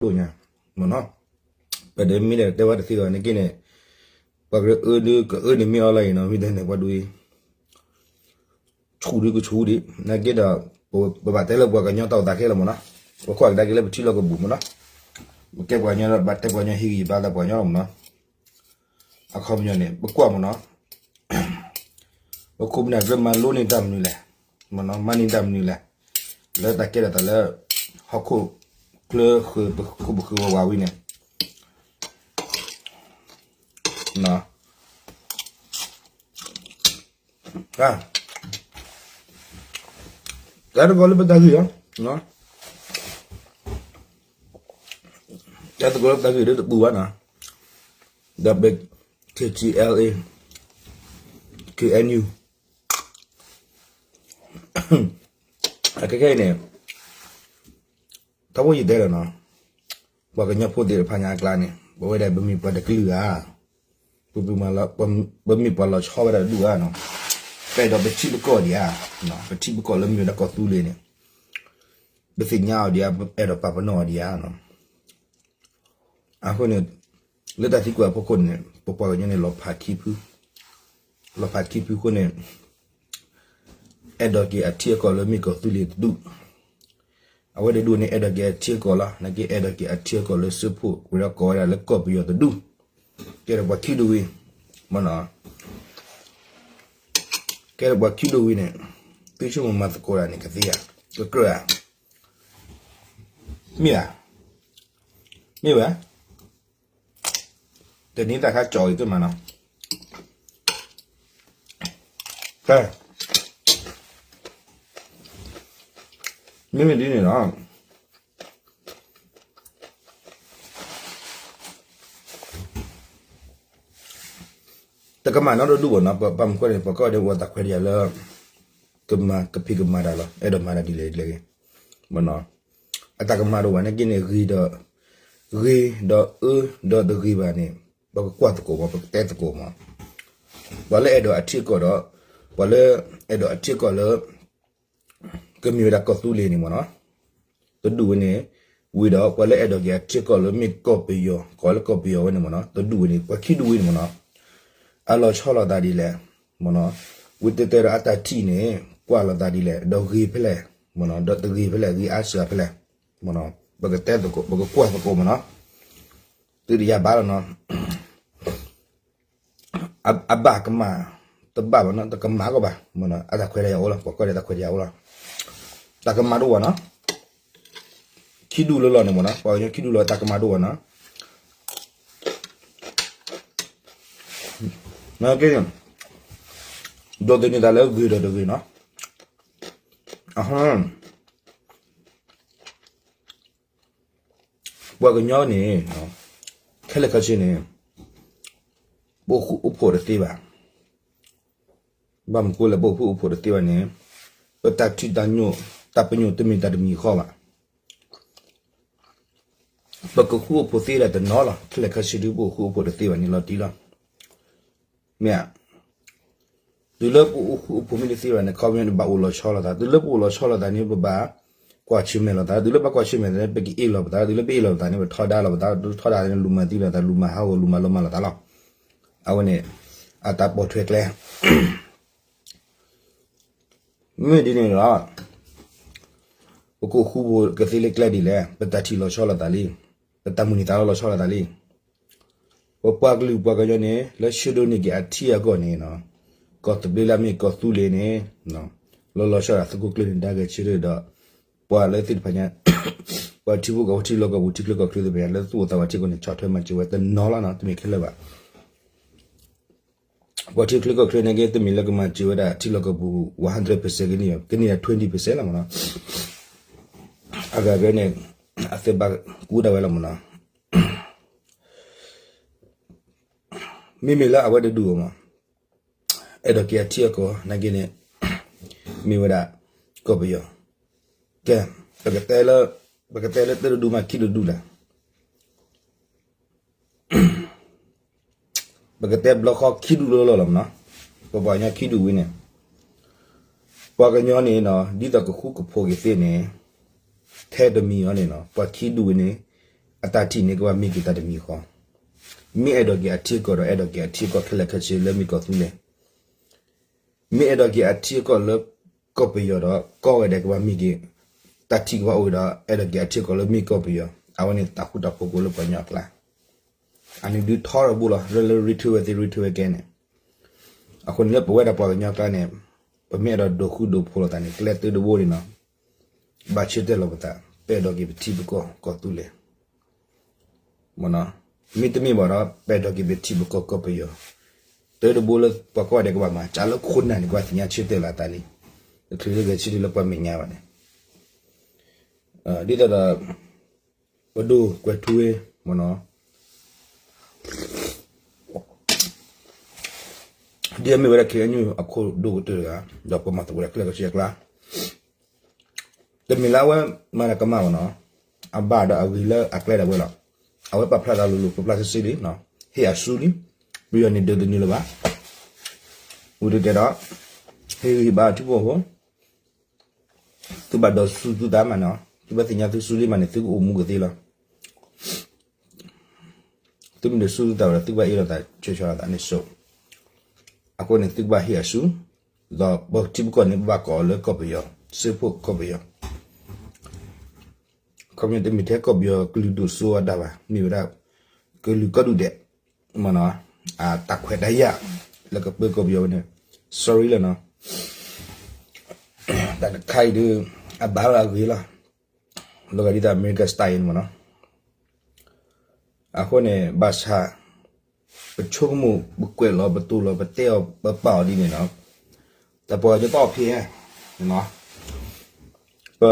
ပှၤကညီဖိဒိၣ်ညါ, မ့ၢ်နီၤ, ပဒီးမ့ၢ်ဒီးတဲဝဲတသ့လီၤ နက့န့ၣ်, ပှၤကအၢဒုးကအၢန့ၣ်မ့ၢ်အီၤလီၤအံၤနီၤ, မ့ၢ်တဲန့ၣ် ပှၤဒိၣ်အံၤ ဆူၣ်ဒုးကဆူၣ်ဒံး နက့ဒီး, ပဘၣ်တဲလၢပှၤကညီတၢ်အိၣ်သးခဲလၢာ်မ့ၢ်နီၤ, ပကွၢ်ကဒါက့ၤလၢပထံလီၢ်ကပူၤမ့ၢ်နီၤ, ပကဲပှၤကညီဒီး ဘၣ်တဲပှၤကညီဟ့ၣ်ဂံၢ်ဘါသးပှၤကညီလီၤမ့ၢ်နီၤ, အခီပညီန့ၣ် ပကွၢ်မ့ၢ်နီၤ, ပခိၣ်ပနၢ်ကြၢးမၤလိန့ၢ်တၢ်မနုၤလဲၣ်, မ့ၢ်နီၤ, မၤန့ၢ်တၢ်မနုၤလဲၣ်, လၢတၢ်ကဲထီၣ်သးလၢ ဟီၣ်ခိၣ်ချၢဃၢၤပဃုပဃုဝးဝးဝံၤန့ၣ် တၢ်တဂီၤလၢပတၢ်ဂ့ၢ်လီၤ, တၢ်တဂီၤလၢပတၢ်ဂ့ၢ်ဒ်တပူၤဘၣ်နီၤ, ဒီးပ KTLA KNU အခဲခဲအံၤန့ၣ် ထီဘိယတဲလီၤနီၤ, ပှၤကညီဖိသ့ၣ်တဖၣ်ညါအကျါန့ၣ် ပဝဲဒၣ်ပမ့ၢ်ပှၤတကလုာ်ဧါ, ပမ့ၢ်ပှၤလီၤဆီဝဲဒၣ်တဒူၣ်ဧါနီၤ, ပအဲၣ်ဒိးပထံပကီၢ်ဒံးဧါ, ပထံပကီၢ်လၢမ့ၢ်ဝဲဒၣ်ကီၢ်သူလ့ၤန့ၣ် ပသ့ၣ်ညါအီၤဒံးဧါ, ပအဲၣ်ဒိးပာ်ပနီၣ်အီၤဒံးဧါနီၤ, အဃိန့ၣ် လၢတၢ်သံကွၢ်အဖီခိၣ်န့ၣ် ပပှၤကညီန့ၣ် လီၤဖးခံဖု, လီၤဖးခံဖုအဃိန့ၣ် အဲၣ်ဒိးက့ၤအထံအကီၢ်လၢမ့ၢ်ကီၢ်သူလ့ၤတဒူၣ်, အဝဲတဒူၣ်န့ၣ် အဲၣ်ဒိးက့ၤအထံအကီၢ်လီၤ, နာ်က့အဲၣ်ဒိးက့ၤအထံအကီၢ်လၢစၢဖှိၣ် ဝံၤဒီးကိးဝဲဒၣ်လၢကီၢ်ပယီၤတဒူၣ်, ကဲဒီးပှၤခံဒူၣ်ဝံၤ, မ့ၢ်နီၤ, ကဲဒီးပှၤခံဒူၣ်ဝံၤန့ၣ် သုဆိကမိၣ်မၤသကိးတၢ်န့ၣ် ကသ့ဧါ, ကကြၢးဧါ, မ့ၢ်ဧါ, မ့ၢ်ဝဲ တနံၤသးခါကၠီၣ်အံၤကမၤနီၤ, ကဲ, မ့မ့ၢ်ဒ်န့ၣ်လီၤ, တကမၣ်နီတဒူၣ်ဘၣ်နီၤ, ပမုၢ်ကီၢ်န့ၣ် ပှၤကီၢ်ဒဲးအိၣ်တၢ်ခွဲးတၢ်ယာ်လၢ ကမၤကဖံးကမၤတၢ်လီၤ, အဲၣ်ဒိးမၤတၢ်ဒ်လဲၣ်ဒ်လဲၣ်ဂ့ၤ, မ့ၢ်နီၤ, အတၢ်ကမၣ်တအိၣ်ဘၣ်နာ်က့န့ၣ် ဂ့ၤဒီး, ဂ့ၤဒီးအၢဒီးတဂ့ၤဘၣ်န့ၣ် ပကကွၢ်သကိးမး, ပကတဲသကိးမး, ပှၤလၢအဲၣ်ဒိးအထံအကီၢ်ဒီး, ပှၤလၢအဲၣ်ဒိးအထံအကီၢ်လၢ ကမ့ၢ်ဝဲဒၣ်ကီၢ်သူလ့ၤန့ၣ်မ့ၢ်နီၤ, တဒူၣ်ဝဲန့ၣ်, ဝံၤဒီးပှၤလၢအဲၣ်ဒိးက့ၤအထံအကီၢ်လၢမ့ၢ်ကီၢ်ပယီၤ, ကိးလၢကီၢ်ပယီၤဝဲန့ၣ်မ့ၢ်နီၤ, တဒူၣ်ဝဲန့ၣ် ပှၤခံဒူၣ်ဝဲန့ၣ်မ့ၢ်နီၤ, အလီၤဆီလိာ်သးဒ်လဲၣ်, မ့ၢ်နီၤ, ဝံၤတဲတဲဒီးအတၢ်ထံၣ်န့ၣ် ကွၢ်လိာ်သးဒ်လဲၣ်, ဒီးဂ့ၤဖဲလဲၣ်, မ့ၢ်နီၤ, ဒီးတဂ့ၤဖဲလဲၣ်, ဂ့ၤအါစှၤဖဲလဲၣ်, မ့ၢ်နီၤ, ပကတဲသကိး, ပကကွၢ်သကိးမ့ၢ်နီၤ, သုတယၤဘၣ်လီၤနီၤ အဘၣ်ကမၣ်, တဘၣ်ဘၣ်နီၤ, တကမၣ်ကီးဘၣ်, မ့ၢ်နီၤ, အတၢ်ခွဲးတၢ်ယာ်အိၣ်လီၤ, ပှၤကီၢ်ဒဲးတၢ်ခွဲးတၢ်ယာ်အိၣ်လီၤ, တၢ်ကမၣ်တအိၣ်ဘၣ်နီၤ, ခံဒူၣ်လၢလီၢ်န့ၣ်မ့ၢ်နီၤ, ပှၤကညီခံဒူၣ်လၢတၢ်ကမၣ်တအိၣ်ဘၣ်နီၤ, ဒိးသန့ၤသးလၢဂ့ၤဒီးတဂ့ၤနီၤ, အ ပှၤကညီန့ၣ်, ခဲလၢာ်ခဲဆ့န့ၣ်, ပအိၣ်ဃူအိၣ်ဖိးတသ့ဘၣ်, ဘၣ်မနုၤဃိလဲၣ် ပအိၣ်ဃူအိၣ်ဖိးတသ့ဘၣ်န့ၣ်, ပတၢ်ထံၣ်တၢ်ညိၣ်, တၢ်ပညိၣ်တမ့ၢ်တၢ်တမံၤဃီဘၣ်, ပကဃူအိၣ်ဖိးသ့ဒၣ်တနီၤလီၤ, ခဲလၢာ်ခဲဆ့ဒုးပအိၣ်ဃူအိၣ်ဖိးတသ့ဘၣ်န့ၣ်လီၤတံၢ်လီၤ, မ့ၢ်ဧါ တုၤလၢပအိၣ်ဃူအိၣ်ဖိးမ့ၢ်တသ့ဘၣ်န့ၣ် ခီပညီန့ၣ်ဘၣ်အိၣ်လီၤဆီလိာ်သး, တုၤလၢပအိၣ်လီၤဆီလိာ်သးန့ၣ် ပဘၣ်ကွၢ်ဆၢၣ်မဲာ်လိာ်သး, တုၤလၢဘၣ်ကွၢ်ဆၢၣ်မဲာ်သးန့ၣ် ပကအ့ၣ်လိာ်ပသး, တုၤလၢပအ့ၣ်လိာ်ပသးန့ၣ် ပထီဒါလိာ်ပသး, တုၤထီဒါန့ၣ် လူၤမၤသံလိာ်သး, လူၤမၤဟးဂီၤ လူၤမၤလီၤမၢ်လိာ်သးလီၤ. အဝဲန့ၣ် အတၢ်ပိာ်ထွဲကျဲ မ့ၢ်ဒ်န့ၣ်လီၤ. ပကအိၣ်ဃူဖိးကသ့လၢကျဲဒ်လဲၣ်, ပတၢ်ထံၣ်လီၤဆီလိာ်သးလံ, ပတၢ်မုၢ်လၢ်သးလီၤဆီလိာ်သးလံ. ပပှၤကလုာ်ပှၤကညီန့ၣ် လၢဆၢဒိးန့ၢ်က့ၤအထံအကီၢ်န့ၣ်, ကီၢ်သဘျ့လၢအမ့ၢ်ကီၢ်သူလ့ၤန့ၣ် လီၤလီၤဆီဒၣ်သုးခိၣ်ကျၢၢ်န့ၣ် ဒါဂဲၤဆၢထၢၣ်ဒီး ပှၤလၢသ့ၣ်တဖၣ်ညါ ပှၤထံဖိကီၢ်ဖိ ထံလီၢ်ကီၢ်ပူၤ ထံချၢကီၢ်ချၢသ့ၣ်တဖၣ်ညါ လၢသူၣ်အိၣ်သးဝးထံကီၢ်န့ၣ် ဆီၣ်ထွဲမၤစၢၤဝဲတနီၤလီၤနီၤ, တမ့ၢ်ခဲလၢာ်ဘၣ်. ပှၤထံချၢကီၢ်ချၢန့ၣ်က့ တမ့ၢ်လၢကမၤစၢၤဝဲဒၣ်ထံလီၢ်ကီၢ်ပူၤ one hundred percent ကန့ၢ်, ကန့ၢ်ဒၣ် twenty percent လီၤမ့ၢ်နီၤ. အဂၤဂၤန့ၣ် အသ့ဘၣ်ကူတၢ်ဝဲလီၤမ့ၢ်နီၤ. မ့မ့ၢ်လၢအဝဲတဒူၣ်အမး အဲၣ်ဒိးက့ၤအထံအကီၢ်နာ်က့န့ၣ် မ့ၢ်ဝဲဒၣ် ကီၢ်ပယီၤ. ကဲ, ပကတဲလၢ, ပကတဲလၢတၢတဒူၣ်မးခံတဒူၣ်လဲၣ်. ပကတဲဘျီဃီခံဒူၣ်လၢလီၢ်လီၤမ့ၢ်နီၤ. ပပှၤကညီခံဒူၣ်ဝံၤန့ၣ်, ပှၤကညီန့ၣ်နီၤ ဒ်သိးကဃူကဖိးက့ၤသ့န့ၣ်, ထဲတမံၤအံၤန့ၣ်နီၤ ပှၤခံဒူၣ်ဝံၤန့ၣ် အတၢ်ထံၣ်န့ၣ်ကဘၣ်မ့ၢ်က့ၤတၢ်တမံၤဃီ, မ့ၢ်အဲၣ်ဒိးက့ၤအထံအကီၢ်ဒီး အဲၣ်ဒိးက့ၤအထံအကီၢ်ခဲလၢာ်ခဲဆ့လၢမ့ၢ်ကီၢ်သူလ့ၤ, မ့ၢ်အဲၣ်ဒိးက့ၤအထံအကီၢ်လၢကီၢ်ပယီၤဒီး ကီၢ်ဝဲဒၣ်ကဘၣ်မ့ၢ်က့ၤ တၢ်ထံၣ်ကဘၣ်အိၣ်ဝဲဒီး အဲၣ်ဒိးက့ၤအထံအကီၢ်လၢမ့ၢ်ကီၢ်ပယီၤ, အဝဲန့ၣ်တၢ်ဃူတၢ်ဖိးကိးလၢပှၤကညီအကျါ, အန့ၣ်ဒုးထီတဘိလီၤ လၢလၢ ရံထူဝဲသ့ၣ် ရံထူဝဲကဲန့ၣ်, အဃိန့ၣ်လၢပဝဲဒၣ်ပှၤကညီအကျါန့ၣ်, ပမ့ၢ်အဲၣ်ဒိးဒိးဃူဒိးဖိးလိာ်သးန့ၣ် ကျဲတၢ်တဘိန့ၣ်နီၤ, ဘၣ်ဆၢတဲာ်လီၤပသး, ပအဲၣ်ဒိးက့ၤပထံပကီၢ်ကီၢ်သူလ့ၤ မ့ၢ်တမ့ၢ်ဘၣ်ဒီး ပအဲၣ်ဒိးက့ၤပထံပကီၢ်ကီၢ်ပယီၤ, တၢ်တဘိလၢပှၤကိးဂၤဒဲးကဘၣ်မၤ ကးလၢခိၣ်နၢ်န့ၣ် ကဘၣ်သ့ၣ်ညါဆၢတဲာ်လီၤအသးလံ, တချုးလၢဂဲၤဆၢထၢၣ်လၢပှၤမဲာ်ညါဘၣ်န့ၣ်, ဒ်သိးဒီး ပဒိၣ်ကွဲးထူဝ့ မ့ၢ်နီၤ ဒ်အမ့ၢ်ဝဲဒၣ် ခ့ၣ်အဲၣ်ယူၣ် အခိၣ်ဒိၣ်ကတၢၢ်တဂၤ, ဒီးပမၤသကိးဒီးကျဲကဆှီအကျါ, တမ့ၢ်လၢအဝဲမၤတၢ်ကမၣ်ဘၣ်နီၤ, အဘၣ်ဒီးအဂ့ၤလၢအကျဲဒၣ်ဝဲလီၤ, အဝဲပာ်ဖျါသးလိၤလိၤ ပာ်ဖျါဆှံဆှံလံ, ဟ့ၣ်အစုလံ, ပယီၤန့ၣ်ဒုးတနုာ်လၢၤဘၣ်, ဝံၤတကဲဒီး ဟ့ၣ်ဂံၢ်ဘါထံဖိကီၢ်ဖိ သုဘၣ်ဒိးစူသုသးမးနီၤ, သုဘၣ်သ့ၣ်ညါသုစူလံမးန့ၣ် သုကအိၣ်မူကသ့လီၤ, သုမ့ၢ်ဒိးစူသုသးဝဲဒီး သုကဘၣ်အ့ၣ်လိာ်သး ဆၢဆီလိာ်သးန့ၣ်ဆိ, အဃိန့ၣ် သုကဘၣ်ဟ့ၣ်အစု, ဒီးပထံပကီၢ်န့ၣ် ပဘၣ်ကိးအီၤလၢကီၢ်ပယီၤ, စၢဖှိၣ်ကီၢ်ပယီၤ, ခီပညီတမ့ၢ်ထဲကီၢ်ပယီၤကလုာ်ဒိၣ်စိအတၢ်ဘၣ်, မ့ၢ်ဝဲဒၣ် ကလုာ်ကီၢ်ဒူၣ်ဒဲး, မ့ၢ်နီၤ, အတၢ်ခွဲးတၢ်ယာ် လၢကပၢကီၢ်ပယီၤဝဲန့ၣ်, sorry လီၤနီၤ, တၢ်တခါအံၤဒုး အဘၣ်လၢအဂ့ၤလီၤ, လီၤဂာ်ဒ်သိး America style န့ၣ်မ့ၢ်နီၤ, အဃိန့ၣ် ဘၣ်ဆၣ် ပဆိကမိၣ် ပကွဲးလီၤ ပတိၢ်လီၤ ပတဲအီၤ ပပာ်အီၤဒ်န့ၣ်နီၤ, တၢ်ပှၤကညီတအီၣ်ဖဲ, ပ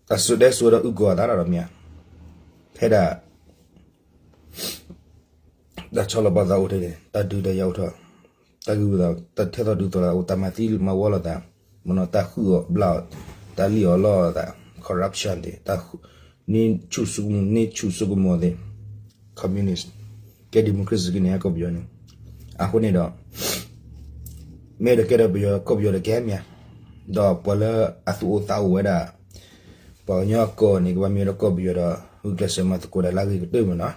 တၢ်စိၤဒဲစိၤဒီးအုၣ်ကီၤအသးဒီးမ့ၢ်ဧါ, ဖဲဒၣ် တၢ်ဆီလီၤပာ်သးအိၣ်ထဲန့ၣ် တၢ်ဒုးတၢ်ယၤအိၣ်ထီၣ်, တၢ်ဂ့ၢ်ဝံသး တၢ်ထဲသိးဒုးသိးလၢအိၣ် တၢ်မၤသံမၤဝီလိာ်သး, မ့ၢ်နီၤ တၢ်ဃုအီၣ်ဘျးအီၣ်, တၢ်လံၣ်အီၣ်လီအီၣ်သး, corruption သ့ၣ်, တၢ် န့ၢ်ဆူၣ်စိကမီၤ န့ၢ်ဆူၣ်စိကမီၤသ့ၣ်, communist, ကဲ democracy ကန့ၣ်ဟဲကီၢ်ပယီၤန့ၣ်, အဃိန့ၣ်ဒီး မ့ၢ်အဲၣ်ဒိးကဲထီၣ်ပယီၤ ကီၢ်ပယီၤဒီးကဟဲမ့ၢ်ဧါ, ဒီးပှၤလၢအသူၣ်အိၣ်သးအိၣ်ဝဲဒၣ် ပှၤကညီအကီၢ်န့ၣ် ကဘၣ်မ့ၢ်ဒီးကီၢ်ပယီၤဒီး ဂုာ်ကျဲးစၢးမၤသကိးတၢ်လၢအဂ့ၤကတၢၢ်မ့ၢ်နီၤ, ဒီး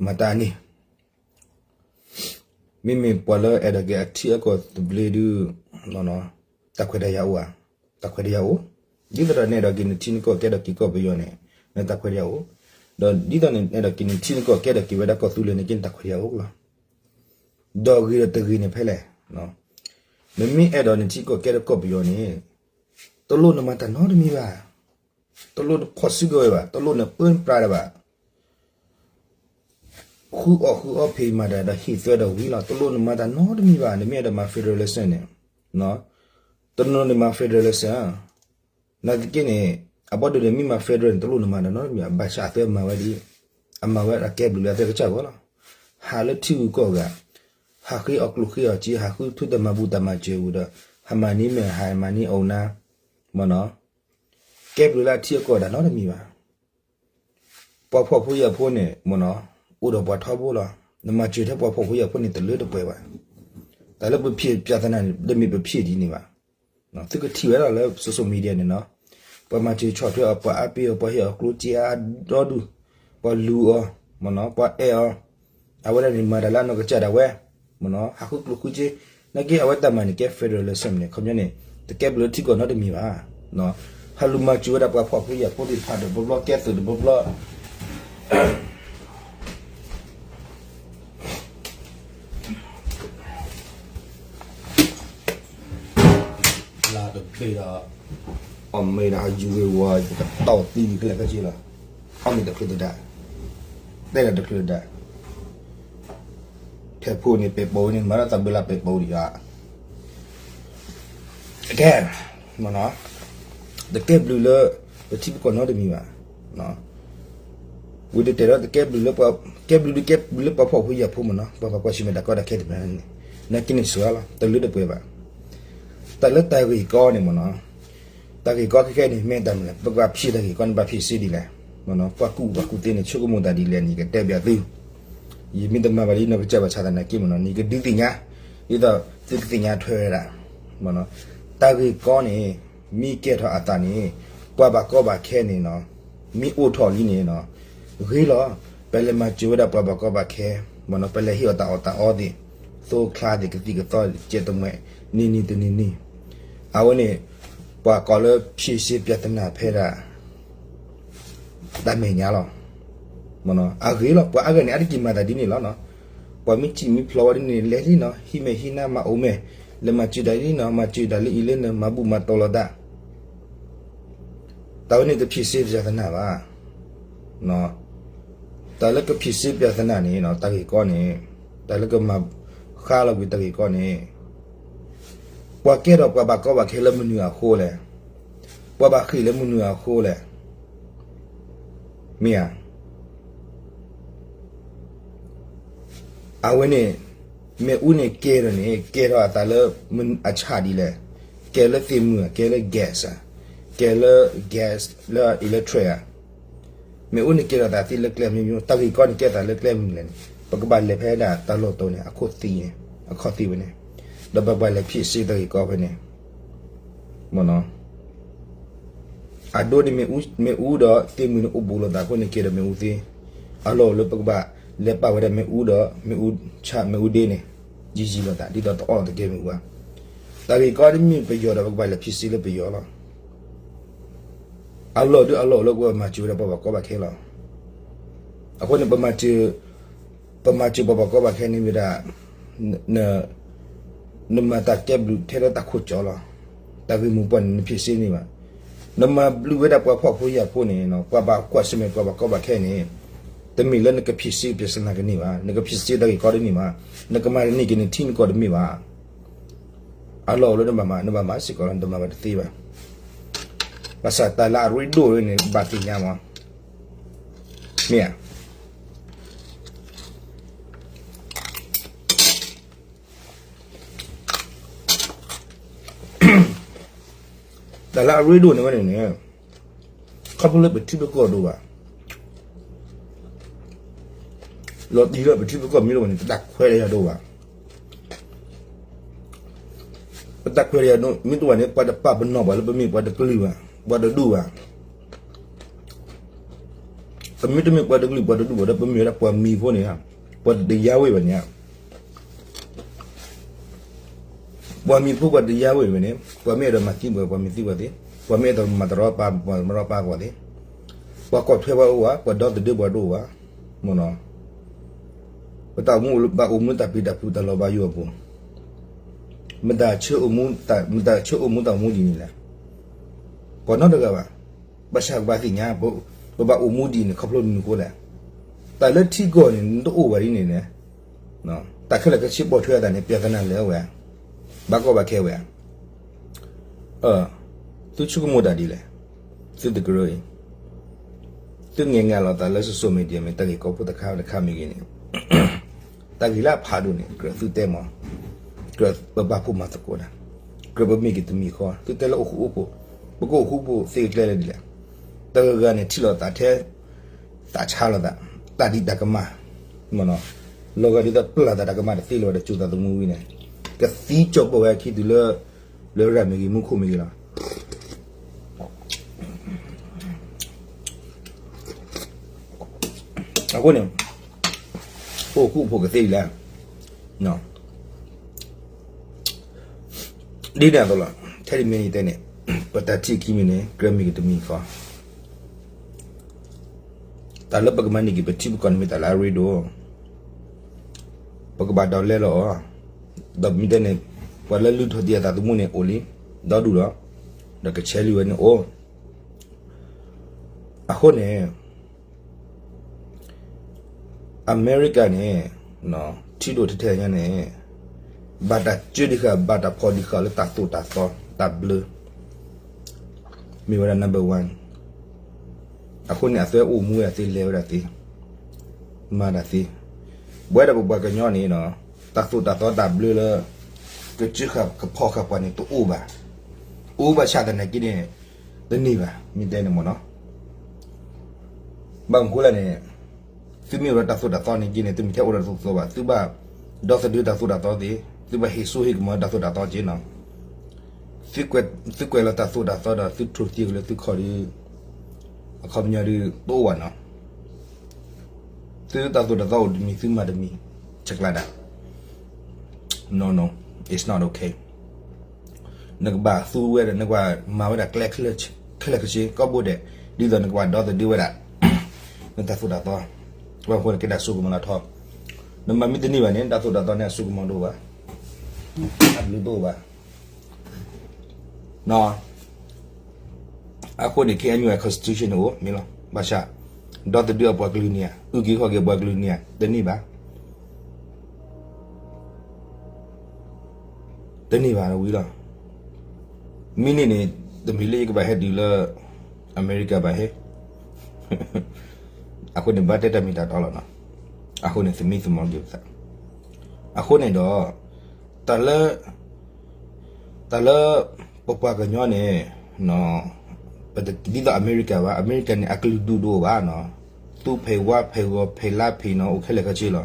မၤတၢ်န့ၣ် မ့မ့ၢ်ပှၤလၢအဲၣ်ဒိးက့ၤအထံအကီၢ်သဘျ့ဒုး တၢ်ခွဲးတၢ်ယာ်အိၣ်ဧါ, တၢ်ခွဲးတၢ်ယာ်အိၣ်, ဒ်သိးဒီးနအဲၣ်ဒိးက့ၤနထံနကီၢ်ကဲထီၣ်က့ၤကီၢ်ပယီၤန့ၣ် နတၢ်ခွဲးတၢ်ယာ်အိၣ်, ဒီးဒ်သိးနအဲၣ်ဒိးက့ၤနထံနကီၢ်ကဲထီၣ်က့ၤဝဲဒၣ်ကီၢ်သူလ့ၤန့ၣ်က့ နတၢ်ခွဲးတၢ်ယာ်အိၣ်လီၤ, ဒီးဂ့ၤဒီးတဂ့ၤန့ၣ်ဖဲလဲၣ်, နမ့ၢ်အဲၣ်ဒိးနထံကီၢ်ကဲထီၣ်ကီၢ်ပယီၤန့ၣ် တလိၣ်နမၤတၢ်နီတမံၤဘၣ်, တလိၣ်နဖီၣ်စုကဝဲၤဘၣ်, တလိၣ်နပၢနပြးတၢ်ဘၣ် ဃုအီၣ်ဃုအီဖံးမၤတၢ်ဒီးဟံၣ်သွဲဒီးဝံၤလီၤ, တလိၣ်နမၤတၢ်နီတမံၤဘၣ်, နမ့ၢ်အဲၣ်ဒိးမၤ federalism န့ၣ်, တနီၤန့ၣ်မၤ federalism, နာ်သက့န့ၣ် အဘီဒုးန့ၣ်မ့ၢ်မၤ federal န့ၣ် တလိၣ်နမၤတၢ်နီတမံၤဘၣ်, ဘၣ်ဆၣ်အသုမၤဝဲဒ်အံၤ, အမၤဝဲအကဲဘျုးလၢအသုကစၢ်ဂီၢ်လီၤ, ဟးလၢထံဂုၤကီၢ်ဂၤ, ဟးဃ့အီၣ်ကျိၣ်ဃ့အီၣ်စ့, ဟးဃုထူတၢ်မၤဘူၣ်တၢ်မၤစၢၤဝံၤဒီး, ဟးမၤန့ၢ်မဲာ်, ဟးမၤန့ၢ်အိၣ်နါ, မ့ၢ်နီၤ ကဲဘျုးလၢအထံအကီၢ်တၢ်နီတမံၤဘၣ်. ပှၤဖှီၣ်ဖိယာ်ဖိန့ၣ် မ့ၢ်နီၤ အိၣ်ဒီးပှၤထီဘိလီၤ. နမၤစၢၤထဲပှၤဖှီၣ်ဖိယာ်ဖိန့ၣ် တလၢတပှဲၤဘၣ်. တၢ်လၢပဖံးပြဿနာန့ၣ် တမ့ၢ်ပဖံးဒ်န့ၣ်ဘၣ်. သုကထံၣ်ဝဲဒၣ်လၢ social media န့ၣ်နီၤ, ပှၤမၤစၢၤဆီၣ်ထွဲအီၤ, ပှၤအါပ့ၤအီၤ, ပှၤဟ့ၣ်အီၤကျိၣ်စ့အါဒီဒူၣ်, ပှၤလူၤအီၤ, မ့ၢ်နီၤ ပှၤအဲၣ်အီၤ, အဝဲဒၣ်န့ၣ် မၤတၢ်လၢအနီၢ်ကစၢ်ဒၣ်ဝဲ, မ့ၢ်နီၤ ဟးဃုကျိၣ်ဃုစ့, နာ်က့အဝဲတၢ်မၤန့ၣ် ကဲ federalism န့ၣ် ခီပညီန့ၣ် တကဲဘျုးလၢထံကီၢ်နီတမံၤဘၣ်. ဟးလူၤမၤစၢၤဝဲဒၣ်ပှၤဖှီၣ်ဖိယာ်ဖိသ့ၣ်တဖၣ်တဘျီဘျီ ကဲသုးတဘျီဘျီ လါတဘ့ၣ်ဒီး အီၣ်မ့ၤဒီးဟးယူၤဝ့ၤဝီၤ ကတီၢ်သံခဲလၢာ်ခဲဆ့လီၤ. အီၣ်မ့ၤတချုးတဒါ, တဲဒီးတချုးတဒါ, ထဲးဖိန့ၣ် ပဲာ်ပိာ်န့ၣ် မၤဒီးသးဘၢလၢပဲာ်ပိာ်ဒံးဧါ. ကဲ, မ့ၢ်နီၤ, တကဲဘျုးလၢပထံပကီၢ်နီတမံၤဘၣ်. ဝံၤတတဲဒီး တကဲဘျုးလၢပှၤ, ကဲဘျုးဒုးကဲဘျုးလၢပှၤဖှီၣ်ဖိယာ်ဖိမ့ၢ်နီၤ, ပှၤဘၣ်ကွၢ်ဆၢၣ်မဲာ်တၢ်ကီတၢ်ခဲတဖၣ်န့ၣ်, နာ်က့န့ၣ်စှၤလီၤ, တလၢတပှဲၤဘၣ်. တၢ်လၢတၢ်ဂ့ၢ်ကီန့ၣ်မ့ၢ်နီၤ, တၢ်ဂ့ၢ်ကီခဲခဲန့ၣ် မ့ၢ်တၢ်မနုၤလဲၣ်, ပကဘၣ်ဖံးတၢ်ဂ့ၢ်ကီန့ၣ် ဘၣ်ဖံးစ့ဒ်လဲၣ်, မ့ၢ်နီၤ, ပှၤကူၣ်ဘၣ်ကူၣ်သ့န့ၣ် ဆိကမိၣ်တၢ်ဒ်လဲၣ်န့ၣ် ယကတဲဘၣ်သု ယမ့ၢ်တမၤဘၣ်ဒ်နီၢ်ကစၢ်ဘၣ်ဆၣ်သနာ်က့မ့ၢ်နီၤ, နကဒုးသ့ၣ်ညါ, ဒ်သိးသုကသ့ၣ်ညါထွဲဝဲဒၣ်, မ့ၢ်နီၤ, တၢ်ဂ့ၢ်ကီန့ၣ် မ့ၢ်ကဲထီၣ်အသးန့ၣ်, ပှၤဘၣ်ကီဘၣ်ခဲန့ၣ်နီၤ, မ့ၢ်အိၣ်ထီၣ်လံန့ၣ်နီၤ, ဂ့ၤလီၤ. ပလဲၤမၤစၢၤဝဲဒၣ်ပှၤဘၣ်ကီဘၣ်ခဲ, မ့ၢ်နီၤ, ပလဲၤဟ့ၣ်အီၤတၢ်အီၣ်တၢ်အီသ့ၣ်, သိချါသ့ၣ် ကသံၣ်ကသီသ့ၣ် ကဲတမှဲး, န့ၢ်နံၤတနံၤနံၤ, အဝဲန့ၣ် ပှၤကိးလၢ ဖြေရှင်းပြဿနာ ဖဲဒၣ် တၢ်မဲာ်ညါလီၤ. အဂ့ၤလီၤ, ပှၤအါဂၤန့ၣ် အါတက့ၢ်မၤသးဒ်န့ၣ်လီၤနီၤ. ပှၤမ့ၢ်ထံၣ်မ့ၢ်ဖျိးဝဲဒ်န့ၣ် လဲၤလံနီၤ, ဟံးမဲာ်ဟံးနါမၤအိၣ်မဲာ်, လဲၤမၤစၢၤဒၣ်လံနီၤ, မၤစၢၤဒၣ်လၢအံၤလၢနမၤဘူၣ်မၤတီၤလိာ်သး တၢ်ဝဲန့ၣ်တ ဖြေရှင်းပြဿနာ ဘၣ်. တၢ်လၢက ဖြေရှင်းပြဿနာ န့ၣ် တၢ်ဂ့ၢ်ကီန့ၣ်, တၢ်လၢကမၤဃါလီၤကွံာ်တၢ်ဂ့ၢ်ကီန့ၣ်, ပှၤကဲထီၣ်ပှၤဘၣ်ကီဘၣ်ခဲလၢမနုၤအဃိလဲၣ်, ပှၤဘၣ်ဃ့ၢ်လၢမနုၤအဃိလဲၣ်, မ့ၢ်ဧါ. အဝဲန့ၣ် မ့ၣ်အူန့ၣ်ကဲထီၣ်န့ၣ် ကဲထီၣ်အသးလၢအဆၣ်ဒ်လဲၣ်, ကဲလၢသ့ၣ်မုၢ်ဧါ, ကဲလၢ gas ဧါ, ကဲလၢ gas လၢ electric ဧါ. မ့ၣ်အူန့ၣ်ကဲထီၣ်သးသ့လၢကျဲမနုၤမနုၤ, တၢ်ဂ့ၢ်ကီန့ၣ်ကဲသးလၢကျဲမနုၤလဲၣ်န့ၣ် ပကဘၣ်လဲၤဖဲဒၣ်တၢ်လီၢ်တိၤန့ၣ် အခိၣ်သ့ၣ်န့ၣ်, အခီၣ်သ့ၣ်ဝဲန့ၣ်, ဒီးပကဘၣ်လဲၤ ဖြေရှင်း တၢ်ဂ့ၢ်ကီဖဲန့ၣ် မ့ၢ်နီၤ. အဒိန့ၣ် မ့ၣ်အူဒီးသ့ၣ်မုၢ်န့ၣ်အိၣ်ဘူးလိာ်သးအဃိန့ၣ် ကဲထီၣ်မ့ၣ်အူသ့, အလီၢ်အိၣ်လၢပကဘၣ်လဲၤပာ်ဝဲဒၣ်မ့ၣ်အူဒီး မ့ၣ်အူဆၣ် မ့ၣ်အူဒ့န့ၣ် ယံာ်ယံာ်လိာ်သး ဒ်သိးတအီၣ်တကဲမ့ၣ်အူဘၣ်. တၢ်ဂ့ၢ်ကီတမ့ၢ်ပယီၤဒီး ပကဘၣ်လဲၤ ဖြေရှင်း လၢပယီၤလီၤ. အလီၢ်ဒုးအလီၢ်အိၣ်လၢပကဘၣ်မၤစၢၤဝဲဒၣ်ပှၤဘၣ်ကီဘၣ်ခဲလီၤ. အဃိန့ၣ် ပမၤစၢၤပှၤဘၣ်ကီဘၣ်ခဲန့ၣ်ဝဲဒၣ် နမၤတၢ်ကဲဘျုးထဲလၢတၢ်ခိၣ်ကၠီလီၤ. တၢ်ဂ့ၢ်မိၢ်ပှၢ်န့ၣ် န ဖြေရှင်း န့ၢ်ဘၣ်. နမၤဘျုးဝဲဒၣ်ပှၤဖှီၣ်ဖိယာ်ဖိန့ၣ် ပှၤဘၣ်ကွၢ်ဆၢၣ်မဲာ်ပှၤဘၣ်ကီဘၣ်ခဲန့ၣ် တမ့ၢ်လၢနက ဖြေရှင်း ပြဿနာ ကန့ၢ်ဘၣ်, နက ဖြေရှင်း တၢ်ဂ့ၢ်ကီတန့ၢ်ဘၣ်, နကမၤတန့ၢ်က့ၤနထံနကီၢ်တမ့ၢ်ဘၣ်. အလီၢ်အိၣ်လၢနဘၣ်မၤ, နဘၣ်မၤစ့ၢ်ကီးလီၤ, နတမၤဘၣ်တသ့ဘၣ်. ဘၣ်ဆၣ်တၢ်လၢအရ့ဒိၣ်န့ၣ် ဘၣ်သ့ၣ်ညါမး, မ့ၢ်ဧါ. တၢ်လၢအရ့ဒိၣ်န့ၣ်ဝဲန့ၣ်န့ၣ် ခီဖျိလၢပထံပကီၢ်ဒိၣ်ဘၣ်, လီၤတံၢ်လၢပထံပကီၢ်မ့ၢ်တအိၣ်ဘၣ်န့ၣ် ပတၢ်ခွဲးတၢ်ယာ်ဒိၣ်ဘၣ်. ပတၢ်ခွဲးတၢ်ယာ်ဒိၣ်မ့ၢ်တအိၣ်ဘၣ်န့ၣ် ပှၤတပာ်ပနီၣ်ပှၤလၢပမ့ၢ်ပှၤတကလုာ်ဘၣ်, ပှၤတဒူၣ်ဘၣ်. ပမ့ၢ်တမ့ၢ်ပှၤတကလုာ်ပှၤတဒူၣ်ဘၣ်ဒီး ပမ့ၢ်ဝဲဒၣ်ပှၤမံၤဖိန့ၣ် ပှၤတယါဝ့ၢ်ဘၣ်န့ၣ် ပှၤမံၤဖိပှၤတယါဝ့ၢ်ဝဲန့ၣ် ပှၤမ့ၢ်အဲၣ်ဒိးမၤသံပှၤ ပှၤမ့ၢ်သံပှၤသ့, ပှၤမ့ၢ်အဲၣ်ဒိးမၤတရီပာ်ပှၤ မၤတရီပာ်ပှၤသ့, ပှၤကွၢ်ထွဲပှၤအိၣ်ဧါ, ပှၤဒီသဒၢပှၤတအိၣ်ဘၣ်, မ့ၢ်နီၤ, ပတၢ်အိၣ်မူဘၣ်အိၣ်မူတၢ်ပျံၤတၢ်ဖုးတၢ်လီၤဘၣ်ယိၣ်အပူၤ, မတၤဆၢအိၣ်မူ မတၤဆၢအိၣ်မူတၢ်အိၣ်မူဒ်န့ၣ်လဲၣ်, ပှၤနီတဂၤဘၣ်, ဘၣ်ဆၣ်ကဘၣ်သ့ၣ်ညါ ပဘၣ်အိၣ်မူဒ်န့ၣ် ခီဖျိမနုၤအဃိလဲၣ်, တၢ်လၢထံကီၢ်န့ၣ် နတအိၣ်ဘၣ်ဒ်န့ၣ်န့ၣ် တၢ်ခဲလၢာ်ကဆ့ပိာ်ထွဲအသးန့ၣ် ပြဿနာလၢအဝဲ, ဘၣ်ကီဘၣ်ခဲဝဲ, သုဆိကမိၣ်တၢ်ဒ်လဲၣ်, သုတကရၢအံၤ, သုငဲၤငါလိာ်သးလၢ social media မ့ၢ် တၢ်ဂ့ၢ်ကီဖိတခါတခါမ့ၢ်ဂ့ၤန့ၣ်, တၢ်ဂ့ၢ်လၢအဖးဒိၣ်န့ၣ် ကြၢးသုတဲမး, ကြၢးပဘၣ်ဖှိၣ်မၤသကိးတၢ်, ကြၢးပမ့ၢ်က့ၤတမံၤဃီ, သုတဲလၢအိၣ်ဃူအိၣ်ဖိး, ပကအိၣ်ဃူအိၣ်ဖိးသ့ကျဲလၢဒ်လဲၣ်, တဂၤဂၤန့ၣ် ထံၣ်လိာ်သးထဲ သးဆါလိာ်သး, တၢ်ဒံးတၢ်ကမၣ်, မ့ၢ်နီၤ, လီၤဂာ်ဒ်သိးပျၢ်သးတၢ်ကမၣ်တသ့လၢၤဘၣ်ဒီး ကၠိသးသမူဝံၤန့ၣ်, ကသံကၠီၣ်ပိာ်ဝဲအခံတုၤလၢ, လၢရၤမ့ၢ်ဂ့ၤ မူခိၣ်မ့ၢ်ဂ့ၤလီၤ. အဃိန့ၣ်, ပအိၣ်ဃူအိၣ်ဖိးကသ့ဒ်လဲၣ်, ဒ်န့ၣ်အသိးလီၤ, ထဲတမံၤယတဲန့ၣ်, ပတၢ်ထံၣ်ခံမံၤန့ၣ် ကြၢးမ့ၢ်က့ၤတမံၤဃီ တၢ်လၢပကမၤန့ၢ်က့ၤပထံပကီၢ်န့ၣ်မ့ၢ်တၢ်လၢအရ့ဒိၣ်, ပကဘၣ်ဒုးလဲလီၤအီၤ, ဒီးမ့ၢ်တဲန့ၣ်, ပှၤလၢလုၢ်ထီၣ်တံၢ်အသးသမူန့ၣ်အိၣ်လံ, ဒီဒူၣ်ဒီး, ဒီးကဆဲးလုၢ်ဝဲန့ၣ်အိၣ်, အဃိန့ၣ် အမဲရကၤန့ၣ်, ထံဒိၣ်ထဲထဲညါန့ၣ်, ဘၣ်တၢ်စၢဒံးဃာ် ဘၣ်တၢ်ဖီၣ်ဒံးဃာ်လၢတၢ်သိၣ်တၢ်သီ တၢ်ဘျၢ, မ့ၢ်ဝဲဒၣ် number one. အဃိန့ၣ် အသွဲအိၣ်မူဝဲဒၣ်သ့ လဲၤဝဲဒၣ်သ့, မၤဒၣ်သ့, ပဝဲဒၣ်ပပှၤကညီန့ၣ်, တၢ်သိၣ်တၢ်သီတၢ်ဘျၢလၢ ကစၢဃာ်ကဖီၣ်ဃာ်ပှၤန့ၣ်တအိၣ်ဘၣ်, အိၣ်ဘၣ်ဆၣ်သနာ်က့န့ၣ်, တန့ၢ်ဘၣ် မ့ၢ်တဲန့ၣ်မ့ၢ်နီၤ ဘၣ်မနုၤဃိလဲၣ်န့ၣ်, သုမ့ၢ်အိၣ်ဒီးတၢ်သိၣ်တၢ်သီန့ၣ်က့န့ၣ် သုမ့ၢ်ထဲအိၣ်ဒီးတၢ်သိၣ်တၢ်သီဘၣ်, သုဘၣ်ဒီသဒၢတၢ်သိၣ်တၢ်သီသ့, သုဘၣ်ဟ့ၣ်စိဟ့ၣ်ကမီၤတၢ်သိၣ်တၢ်သီက့နီၤ. သုကွဲးလီၤတၢ်သိၣ်တၢ်သီဒီးသုထိၣ်သံကွံာ်လၢသုခီၣ်ဒီး အခီပညီဒုးတအိၣ်ဘၣ်နီၤ. သုတၢ်သိၣ်တၢ်သီအိၣ်တမံၤ သုမၤတမံၤ ဆဲးကျိးဒၣ်. No, no, it's not okay. နကဘၣ်သူဝဲဒၣ် နကဘၣ်မၤဝဲဒၣ်ကျဲခဲလၢာ်ခဲဆ့ ကိးဘိဒဲး ဒ်သိးနကဘၣ် ဒီသဒုဝဲဒၣ် နတၢ်သိၣ်တၢ်သီ. အဃိန့ၣ် ကဲဒၣ်စိကမီၤလၢထီ, နမၤမ့ၢ်တန့ၢ်ဘၣ်န့ၣ် နတၢ်သိၣ်တၢ်သီန့ၣ် အစိကမီၤတအိၣ်ဘၣ်, အဘျုးတအိၣ်ဘၣ်. အဃိန့ၣ် ခ့ၣ်အဲၣ်ယူၣ် constitution န့ၣ်အိၣ်မ့ၢ်လီၤ. ဘၣ်ဆၣ် ဒီသဒုအပှၤကလုာ်န့ၣ်ဧါ, အုၣ်က့ၤခီၣ်က့ၤပှၤကလုာ်န့ၣ်ဧါ, တန့ၢ်ဘၣ်. တန့ၢ်ဘၣ်ဝံၤလီၤ. မ့ၢ်န့ၣ်န့ၣ် တမ့ၢ်လၢယကဘၣ်ဟဲတုၤလၢ အမဲရကၤဘၣ်ဟဲ. အဃိန့ၣ် ဘၣ်တဲတၢ်မ့ၢ်တၢ်တီလီၤနီၤ. အဃိန့ၣ် သမံသမိးက့ၤပသး. အဃိန့ၣ်ဒီး တၢ်လၢ တၢ်လၢ ပပှၤကညီန့ၣ် ပတဒ်သိးအမဲရကၤဘၣ်. အမဲရကၤန့ၣ် အကလုာ်ဒူၣ်တအိၣ်ဘၣ်နီၤ. သူဖံးဝါဖံးဂီၤဖံးလါဖံးနီၤ အိၣ်ခဲလၢာ်ခဲဆ့လီၤ.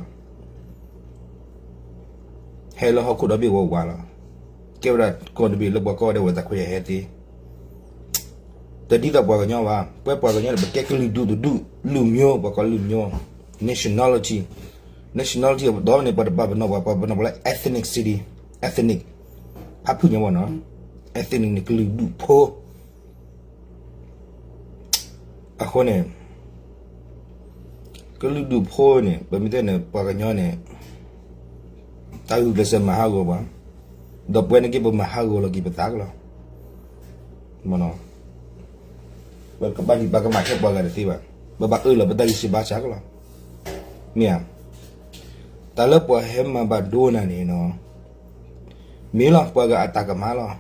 ဟဲလၢဟီၣ်ခိၣ်ဒီဘ့ၣ်ဝးဝးလီၤ. ကဲဝဲဒၣ်ကီၢ်တဘ့ၣ်လၢပှၤကိးဂၤဒဲးဝဲတၢ်ခွဲးယာ်ဟဲသ့. တဒ်သိးပှၤကညီဘၣ်. ပဝဲပှၤကညီန့ၣ် ပကဲကလုာ်ဒူၣ်တဒူၣ်, လူမျိုး, ပှၤကိးလူမျိုး, nationality, nationality ဒီးန့ၣ် ပှၤတပာ်ပနီၣ်ပှၤ, ပှၤပာ်ပနီၣ်ပှၤလၢ ethnicity, ethnic, ဖးဖုၣ်ညါဘၣ်နီၤ, ethnic န့ၣ် ကလုာ်ဒူၣ်ဖိ. အဃိန့ၣ် ကလုာ်ဒူၣ်ဖိန့ၣ် ပမ့ၢ်တဲန့ၣ် ပှၤကညီန့ၣ် တၢ်ဂုာ်ကျဲးစၢးမၤဟးဂီၤပှၤ, ဒီးပဝဲန့ၣ်က့ ပမၤဟးဂီၤလီၤက့ၤပသးကလီၤ. ပကဘၣ်ဒံးပကမၤထဲပှၤဂၤတသ့ဘၣ်, ပဘၣ်အၢၣ်လီၤပတၢ်ဂံၢ်စၢ်ဘါစၢ်ကလီၤ. မ့ၢ်ဧါ, တၢ်လၢပှၤဟဲမၤဘၣ်ဒိနၤန့ၣ်နီၤ, မ့ၢ်လီၤ ပှၤဂၤအတၢ်ကမၣ်လီၤ.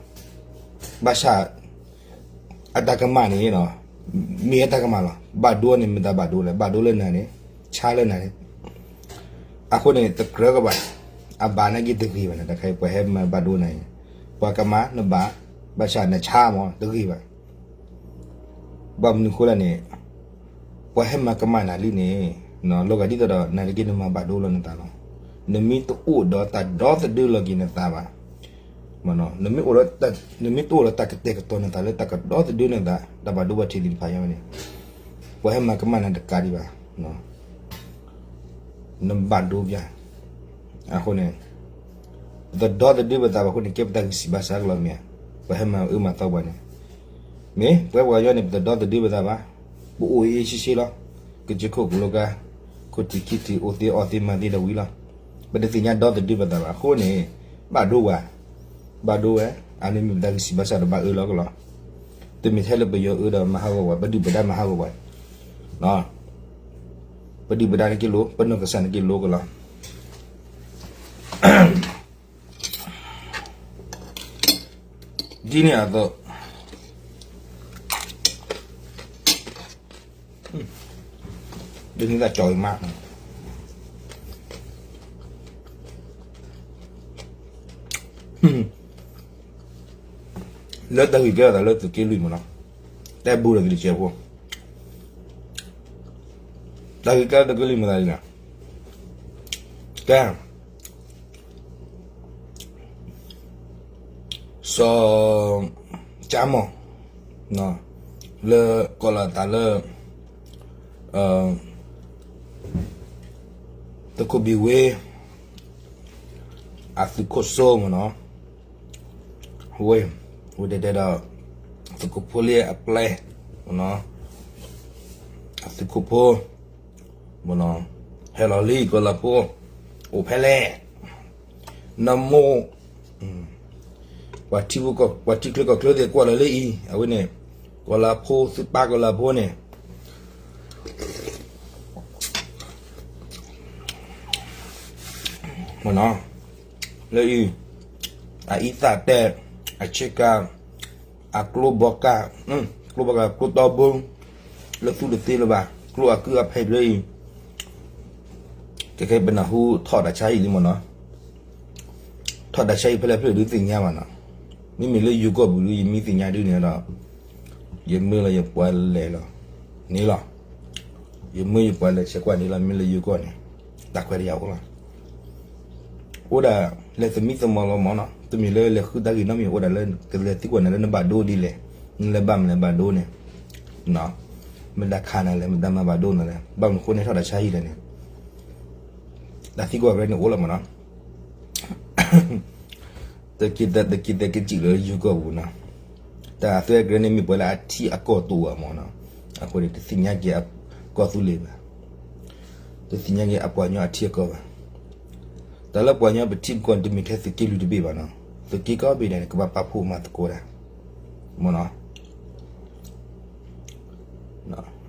ဘၣ်ဆၣ် အတၢ်ကမၣ်န့ၣ်နီၤ, မ့ၢ်အတၢ်ကမၣ်လီၤ. ဘၣ်ဒိန့ၣ် မတၤဘၣ်ဒိလဲၣ်, ဘၣ်ဒိလၢနၤန့ၣ်, ဆါလၢနၤန့ၣ်. အဃိန့ၣ် တကြၢးကဘၣ်, အဘၣ်နာ်က့တဂ့ၤဘၣ်န့ၣ်, တၢ်ခဲအံၤပှၤဟဲမၤဘၣ်ဒိနၤန့ၣ်, ပှၤကမၣ်နဘၣ်, ဘၣ်ဆၣ်နဆါမးတဂ့ၤဘၣ်. ဘၣ်မနုၤဃိလဲၣ်န့ၣ်, ပှၤဟဲမၤကမၣ်နၤလံန့ၣ်, လီၤဂာ်ဒ်သိးဒီး နၤတက့ၢ်နမၤဘၣ်ဒိလီၤနသးလီၤ. နမ့ၢ်တအိၣ်ဒီးတၢ်ဒီသဒၢလီၤက့ၤနသးဘၣ်, နမ့ၢ်တအိၣ်ဒီးတၢ်ကတဲာ်ကတီၤနသးလၢတၢ်ကဒီသဒၢနသး တၢ်ဘၣ်ဒိဘၣ်ထံးသ့ၣ်တဖၣ်ညါဝဲန့ၣ်, ပှၤဟဲမၤကမၣ်နၤတကးဒံးဘၣ်, နဘၣ်ဒိပျၢ်. အဃိန့ၣ် ပတဒီသဒၢပသးဘၣ်အဃိန့ၣ် ကဲပတၢ်ဂံၢ်စၢ်ဘါစၢ်ကလီၤမ့ၢ်ဧါ, ပှၤဟဲမၤအၢမၤသီပှၤန့ၣ်, မ့ၢ်ပဝဲပှၤကညီန့ၣ် ပတဒီသဒၢပသးဘၣ်, ပအိၣ်အ့ၣ်အ့ၣ်ဆ့ဆ့လီၤ. ကစၢၢ်ခိၣ်ကလိကါ, ခိၣ်ထံးခံထံး အိၣ်သ့အီၣ်သ့မၤသ့ဒီးဝံၤလီၤ. ပတသ့ၣ်ညါဒီသဒၢပသးဘၣ်အဃိန့ၣ်, ဘၣ်ဒိပှၤ, ဘၣ်ဒိဝဲ, အန့ၣ်မ့ၢ်ပတၢ်ဂံၢ်စၢ်ဘါစၢ်ဒီးဘၣ်အၢလီၤကလီၤ. တမ့ၢ်ထဲလၢပယီၤအၢဒီးမၤဟးဂီၤပှၤ, ပဒုၣ်ပဒါမၤဟးဂီၤပှၤ, ပဒုၣ်ပဒါန့ၣ်က့လိၤ, ပနီၢ်ကစၢ်န့ၣ်က့လိၤကလီၤ. ဒ်န့ၣ်အသိး, ဒ်န့ၣ်သးကၠီၤအံၤမး, လၢတၢ်ဂ့ၢ်ကဲထီၣ်သးလၢသုးက့လွံၢ်မ့ၢ်နီၤ, တဲဘူးဒီးသုးတစဲးဖိ, တၢ်ဂ့ၢ်ကဲထီၣ်သုးက့လွံၢ်မ့ၢ်သးလံနီၤ, ကဲ စီၤကၠါမီၢ် လၢကိးလီၤသးလၢ သုးခိၣ်ဘံၣ်ဝ့ အသုးခိၣ်စိမ့ၢ်နီၤ, ဝ့ ဝ့ၢ်တဲတဲဒီး သုးခိၣ်ဖိလၢအပျဲၢ် မ့ၢ်နီၤ, အသုးခိၣ်ဖိ မ့ၢ်နီၤ, ဟဲလီၤလံ ကီၤလၤဖိ အိၣ်ဖဲလဲၣ်, နမိၢ် ပှၤထံဖိကီၢ် ပှၤထံချၢကီၢ်ချၢသ့ၣ်ကွၢ်လီၤလၢအံၤ အဝဲန့ၣ် ကီၤလၤဖိ သုပၢ်ကီၤလၤဖိန့ၣ် မ့ၢ်နီၤ, လၢအံၤ အအံသၣ်တဲာ် အဆ့ကၤ အကျိဘီကၢ် ကျိဘီကၢ် ကျိတီဘိ လၢသူတသ့လၢၤဘၣ် ကျိအကုၢ်အဖဲလၢအံၤ ကဲကဲပနၢ်ဟူထီၣ်တၢ်ဆါဟံၣ်လံမ့ၢ်နီၤ, ထီၣ်တၢ်ဆါဟံၣ်ဖဲလဲၣ်ဖဲလဲၣ်ဒုးသ့ၣ်ညါဘၣ်နီၤ, မ့မ့ၢ်လၢယိၤကီၢ်ပူၤဒုး ယမ့ၢ်သ့ၣ်ညါဒုးန့ၣ်ဒီး ယမၢလီၤယပှၤလဲၤလီၤ န့ၣ်လီၤ, ယမၢယပှၤလဲၤဆဲးကွၢ်န့ၣ်လီၤ မ့ၢ်လၢယိၤကီၢ်န့ၣ် တၢ်ခွဲးတၢ်ယာ်အိၣ်လီၤ, ပ အိၣ်ဒၣ်လဲၤသမံသမိးလီၤမၢ်နီၤ, တမ့ၢ်လၢလဲၤဃုတၢ်ဂ့ၤနီတမံၤ, အိၣ်ဒၣ်လၢကလဲၤသံကွၢ်နၤလၢနဘၣ်ဒိဒ်လဲၣ်, နလဲၤဘၣ်မနုၤလဲၣ်ဘၣ်ဒိန့ၣ်, မတၤခးနၤလဲၣ်, မတၤမၤဘၣ်ဒိနၤလဲၣ်, ဘၣ်မနုၤဃိန့ၣ်ထီၣ်တၢ်ဆါဟံၣ်လဲၣ်န့ၣ်, တၢ်သံကွၢ်ကဲန့ၣ်အိၣ်လီၤမၢ်နီၤ. တက့ၢ်တက့ၢ်သဲကစံးလၢယိၤကီၢ်ပူၤနီၤ, တၢ်အသွဲၣ်ကရၢန့ၣ်မ့ၢ်ပှၤလၢအထံအကီၢ်တအိၣ်ဘၣ်မၢ်နီၤ, အဃိန့ၣ် တသ့ၣ်ညါက့ၤအကီၢ်သူလ့ၤဘၣ်, တသ့ၣ်ညါက့ၤအပှၤကညီအထံအကီၢ်ဘၣ်. တၢ်လၢပှၤကညီပထံပကီၢ်န့ၣ် တမ့ၢ်ထဲသုးက့လွံၢ်တဘ့ၣ်ဘၣ်နီၤ, သုးက့ကိးဘ့ၣ်ဒဲးန့ၣ် ကဘၣ်ပာ်ဖှိၣ်မၤသကိးတၢ်, မၢ်နီၤ.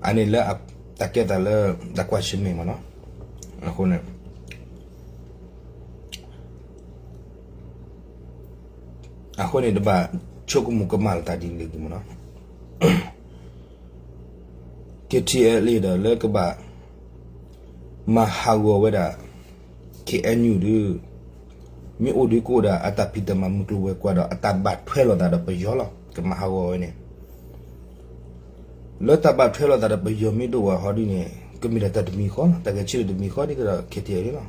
အန့ၣ်လၢ တၢ်ကဲသးလၢ တၢ်ကွၢ်ဆၢၣ်မဲာ်မၢ်နီၤ, အဃိန့ၣ် အဃိန့ၣ် တဘၣ်ဆိကမိၣ်ကမၣ်လီၤတၢ်ဒ်န့ၣ်မၢ်နီၤ. က့ၤထံၣ်အလံဒီးလၢကဘၣ် မၤဟးဂီၤဝဲဒၣ် ခ့ၣ်အဲၣ်ယူၣ်ဒုး, မ့ၢ်အိၣ်ဒုးကအိၣ်ဒၣ် အတၢ်ဖံးတၢ်မၤမုၢ်ကျိၤဝဲၤကွာ်ဒီး အတၢ်ဘၣ်ထွဲလိာ်သးဒီးပယီၤလီၤ. ကမၤဟးဂီၤဝဲန့ၣ် လၢတၢ်ဘၣ်ထွဲလိာ်သးဒီးပယီၤမ့ၢ်တအိၣ်ဘၣ်ဟီဒ်န့ၣ် ကမ့ၢ်ဒၣ်တၢ်တမံၤဃီလီၤ. တၢ်ဂဲၤဆၢထၢၣ်တမံၤဃီဒ်သိးဒီး ခ့ၣ်ထံၣ်အလံလီၤ.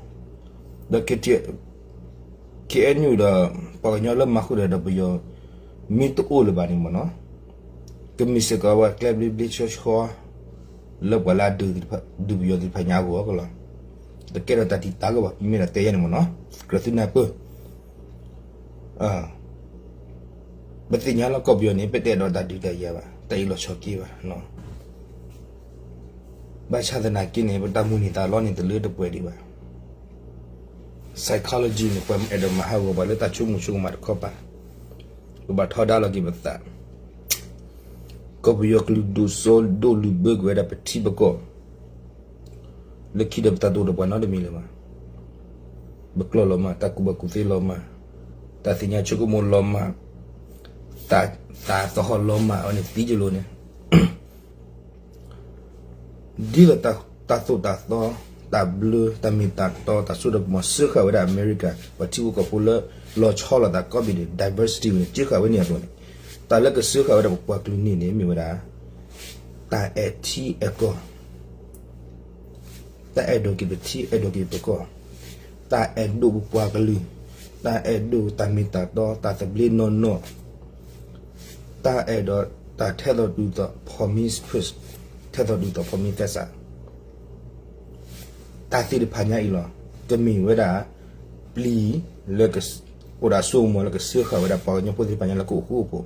ဒီး ခ့ၣ်အဲၣ်ယူၣ်ဒီး ပှၤကညီလၢမၤဃုာ်ဒီးပယီၤ မ့ၢ်တအိၣ်လၢၤဘၣ်န့ၣ်မၢ်နီၤ, ကမ့ၢ်စ့ၢ်ကီးဝဲကျဲဘျ့ဘျ့ဆှီဆှီ လၢပှၤလၢအဒုးပယီၤသ့ၣ်တဖၣ်ညါအဂီၢ်ကလီၤ. တကဲထီၣ်တၢ်တံာ်တာ်ကဘၣ် မ့ၢ်ဒၣ်တဲယဲန့ၣ်မၢ်နီၤ, ကြၢးသုနၢ်ပၢၢ် ပသ့ၣ်ညါလၢကီၢ်ပယီၤန့ၣ် ပတအဲၣ်ဒိးတၢ်ဒုးတၢ်ယၤဘၣ်, တၢ်အ့ၣ်လိာ်ဆိးက့ဘၣ်. ဘၣ်ဆၣ်သနာ်က့န့ၣ် ပတၢ်မိၣ်န့ၢ်သးလီန့ၣ် တလၢတပှဲၤဒံးဘၣ်. Psychology န့ၣ် ပှၤမ့ၢ်အဲၣ်ဒိးမၤဟးဂီၤပှၤလၢတၢ်ဆိကမိၣ်ဆိကမးတခီပၤ, ပဘၣ်ထီဒါလီၤက့ၤပသး. ကီၢ်ပယီၤကလုာ်ဒိၣ်စိဒိၣ်လုၢ်ဘၢကွံာ်ဝဲဒၣ်ပထံပကီၢ် လၢခံဒီးပတၢ်တအိၣ်ဒီးပှၤနီတမံၤလၢၤဘၣ်. ပကျိာ်လီၤမၢ်, တၢ်ကူၣ်ဘၣ်ကူၣ်သ့လီၤမၢ်, တၢ်သ့ၣ်ညါဆိကမိၣ်လီၤမၢ်, တၢ်သးသဟီၣ်လီၤမၢ်, အဝဲန့ၣ်သံကလိၤန့ၣ် ဒ်သိးတၢ်သိၣ်တၢ်သီ, တၢ်ဘျၢ, တၢ်မ့ၢ်တၢ်တီ, တၢ်စိတၢ်ကမီၤ စၢဃာ်ဝဲဒၣ်အမဲရကၤ ပှၤထံဖိကီၢ်ဖိလၢ လီၤဆီလိာ်သးကိးဘ့ၣ်န့ၣ် diversity န့ၣ် စၢဃာ်ဝဲန့ၣ်အသိးန့ၣ်, တၢ်လၢကစၢဃာ်ဝဲဒၣ်ပပှၤကလုာ်န့ၣ်န့ၣ် မ့ၢ်ဝဲဒၣ် တၢ်အဲၣ်ထံအဲၣ်ကီၢ် တၢ်အဲၣ်ဒိးက့ၤပထံအဲၣ်ဒိးက့ၤပကီၢ်, တၢ်အဲၣ်ဒိးပပှၤကလုာ်, တၢ်အဲၣ်ဒိးတၢ်မ့ၢ်တၢ်တီ, တၢ်သဘျ့နီၢ်နီၢ်, တၢ်အဲၣ်ဒိးတၢ်ထဲသိးတုၤသိး promise first, ထဲသိးတုၤသိးဖီမံသဲစး တၢ်သ့ၣ်တဖၣ်ညါအံၤလီၤ. ကမ့ၢ်ဝဲဒၣ် ပျံၤလၢ အိၣ်ဒီးအစိကမီၤလၢကစၢဃာ်ဝဲဒၣ်ပှၤကညီဖိသ့ၣ်တဖၣ်ညါလၢကအိၣ်ဃူအိၣ်ဖိး,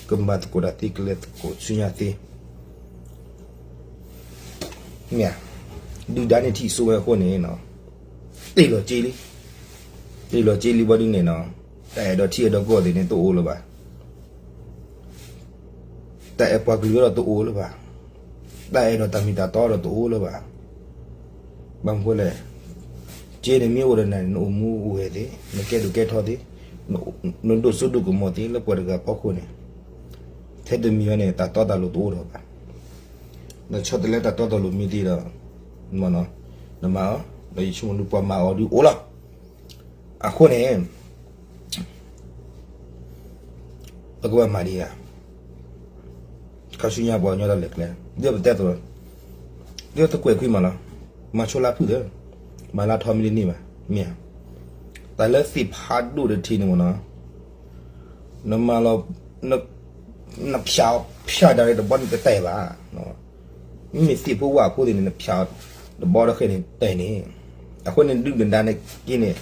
ကမၤသကိးတၢ်သ့ ကလဲၤသကိးဆူညါသ့ မ့ၢ်ဧါ, ဒုၣ်ဒါန့ၣ်ထံၣ်စိဝဲအဃိန့ၣ် တ့ၢ်လီၤက့လံ, တ့ၢ်လီၤက့လံဘၣ်ဒ်န့ၣ်နီၤ, တၢ်အဲၣ်ဒိးထံအဲၣ်ဒိးကီၢ်သ့ၣ်န့ၣ်တအိၣ်လၢၤဘၣ်, တၢ်အဲၣ်ပှၤကလုာ်ဒီးတအိၣ်လၢၤဘၣ်, တၢ်အဲၣ်ဒိးတၢ်မ့ၢ်တၢ်တီဒီးတအိၣ်လၢၤဘၣ်, ဘၣ်မနုၤလဲၣ်, က့န့ၣ်မ့ၢ်အိၣ်ဒီးနၤန့ၣ် နအိၣ်မူအိၣ်ဂဲၤသ့, နကဲဒိၣ်ကဲထီသ့, နဒိၣ်စိဒိၣ်ကမီၤသ့လၢပှၤတဂၤအဖီခိၣ်န့ၣ်, ထဲတမံၤအံၤန့ၣ် တၢ်တီတၢ်လိၤတအိၣ်ဒီးဘၣ် နဆီတလဲတၢ်တီတၢ်လိၤမ့ၢ်သ့ဒီး နမၤအီၤ, ဒီးယဆိကမိၣ်ဒုးပှၤမၤအီၤဒုးအိၣ်လီၤ. အဃိန့ၣ် ပကဘၣ်မၤဒံးဧါ, ခါဆူညါပှၤကညီတၢ်လဲၤကျဲ, ဒ်ပတဲအသိး, ဒ်သကွဲးခွံမးလီၤ, မၤဆိလါဖုၣ်သၢ, မၤလါထီမ့ၢ်တန့ၢ်ဘၣ်, မ့ၢ်ဧါ, တၢ်လၢသ့ၣ်ဖးဒိၣ်တထံးန့ၣ်မ့ၢ်နီၤ နမၤလီၤ, နဖၠးအီၤဖၠးဒၣ်ရ့ၣ်တဘီန့ၣ်တတဲာ်ဘၣ်, မ့မ့ၢ်သ့ၣ်ဖိဝၣ်ဖိသ့ၣ်န့ၣ် နဖၠးတဘီတဃဲၣ်န့ၣ်တဲာ်န့ၣ်, အဃိန့ၣ်ဒုၣ်နဒါန့ၣ်က့န့ၣ်,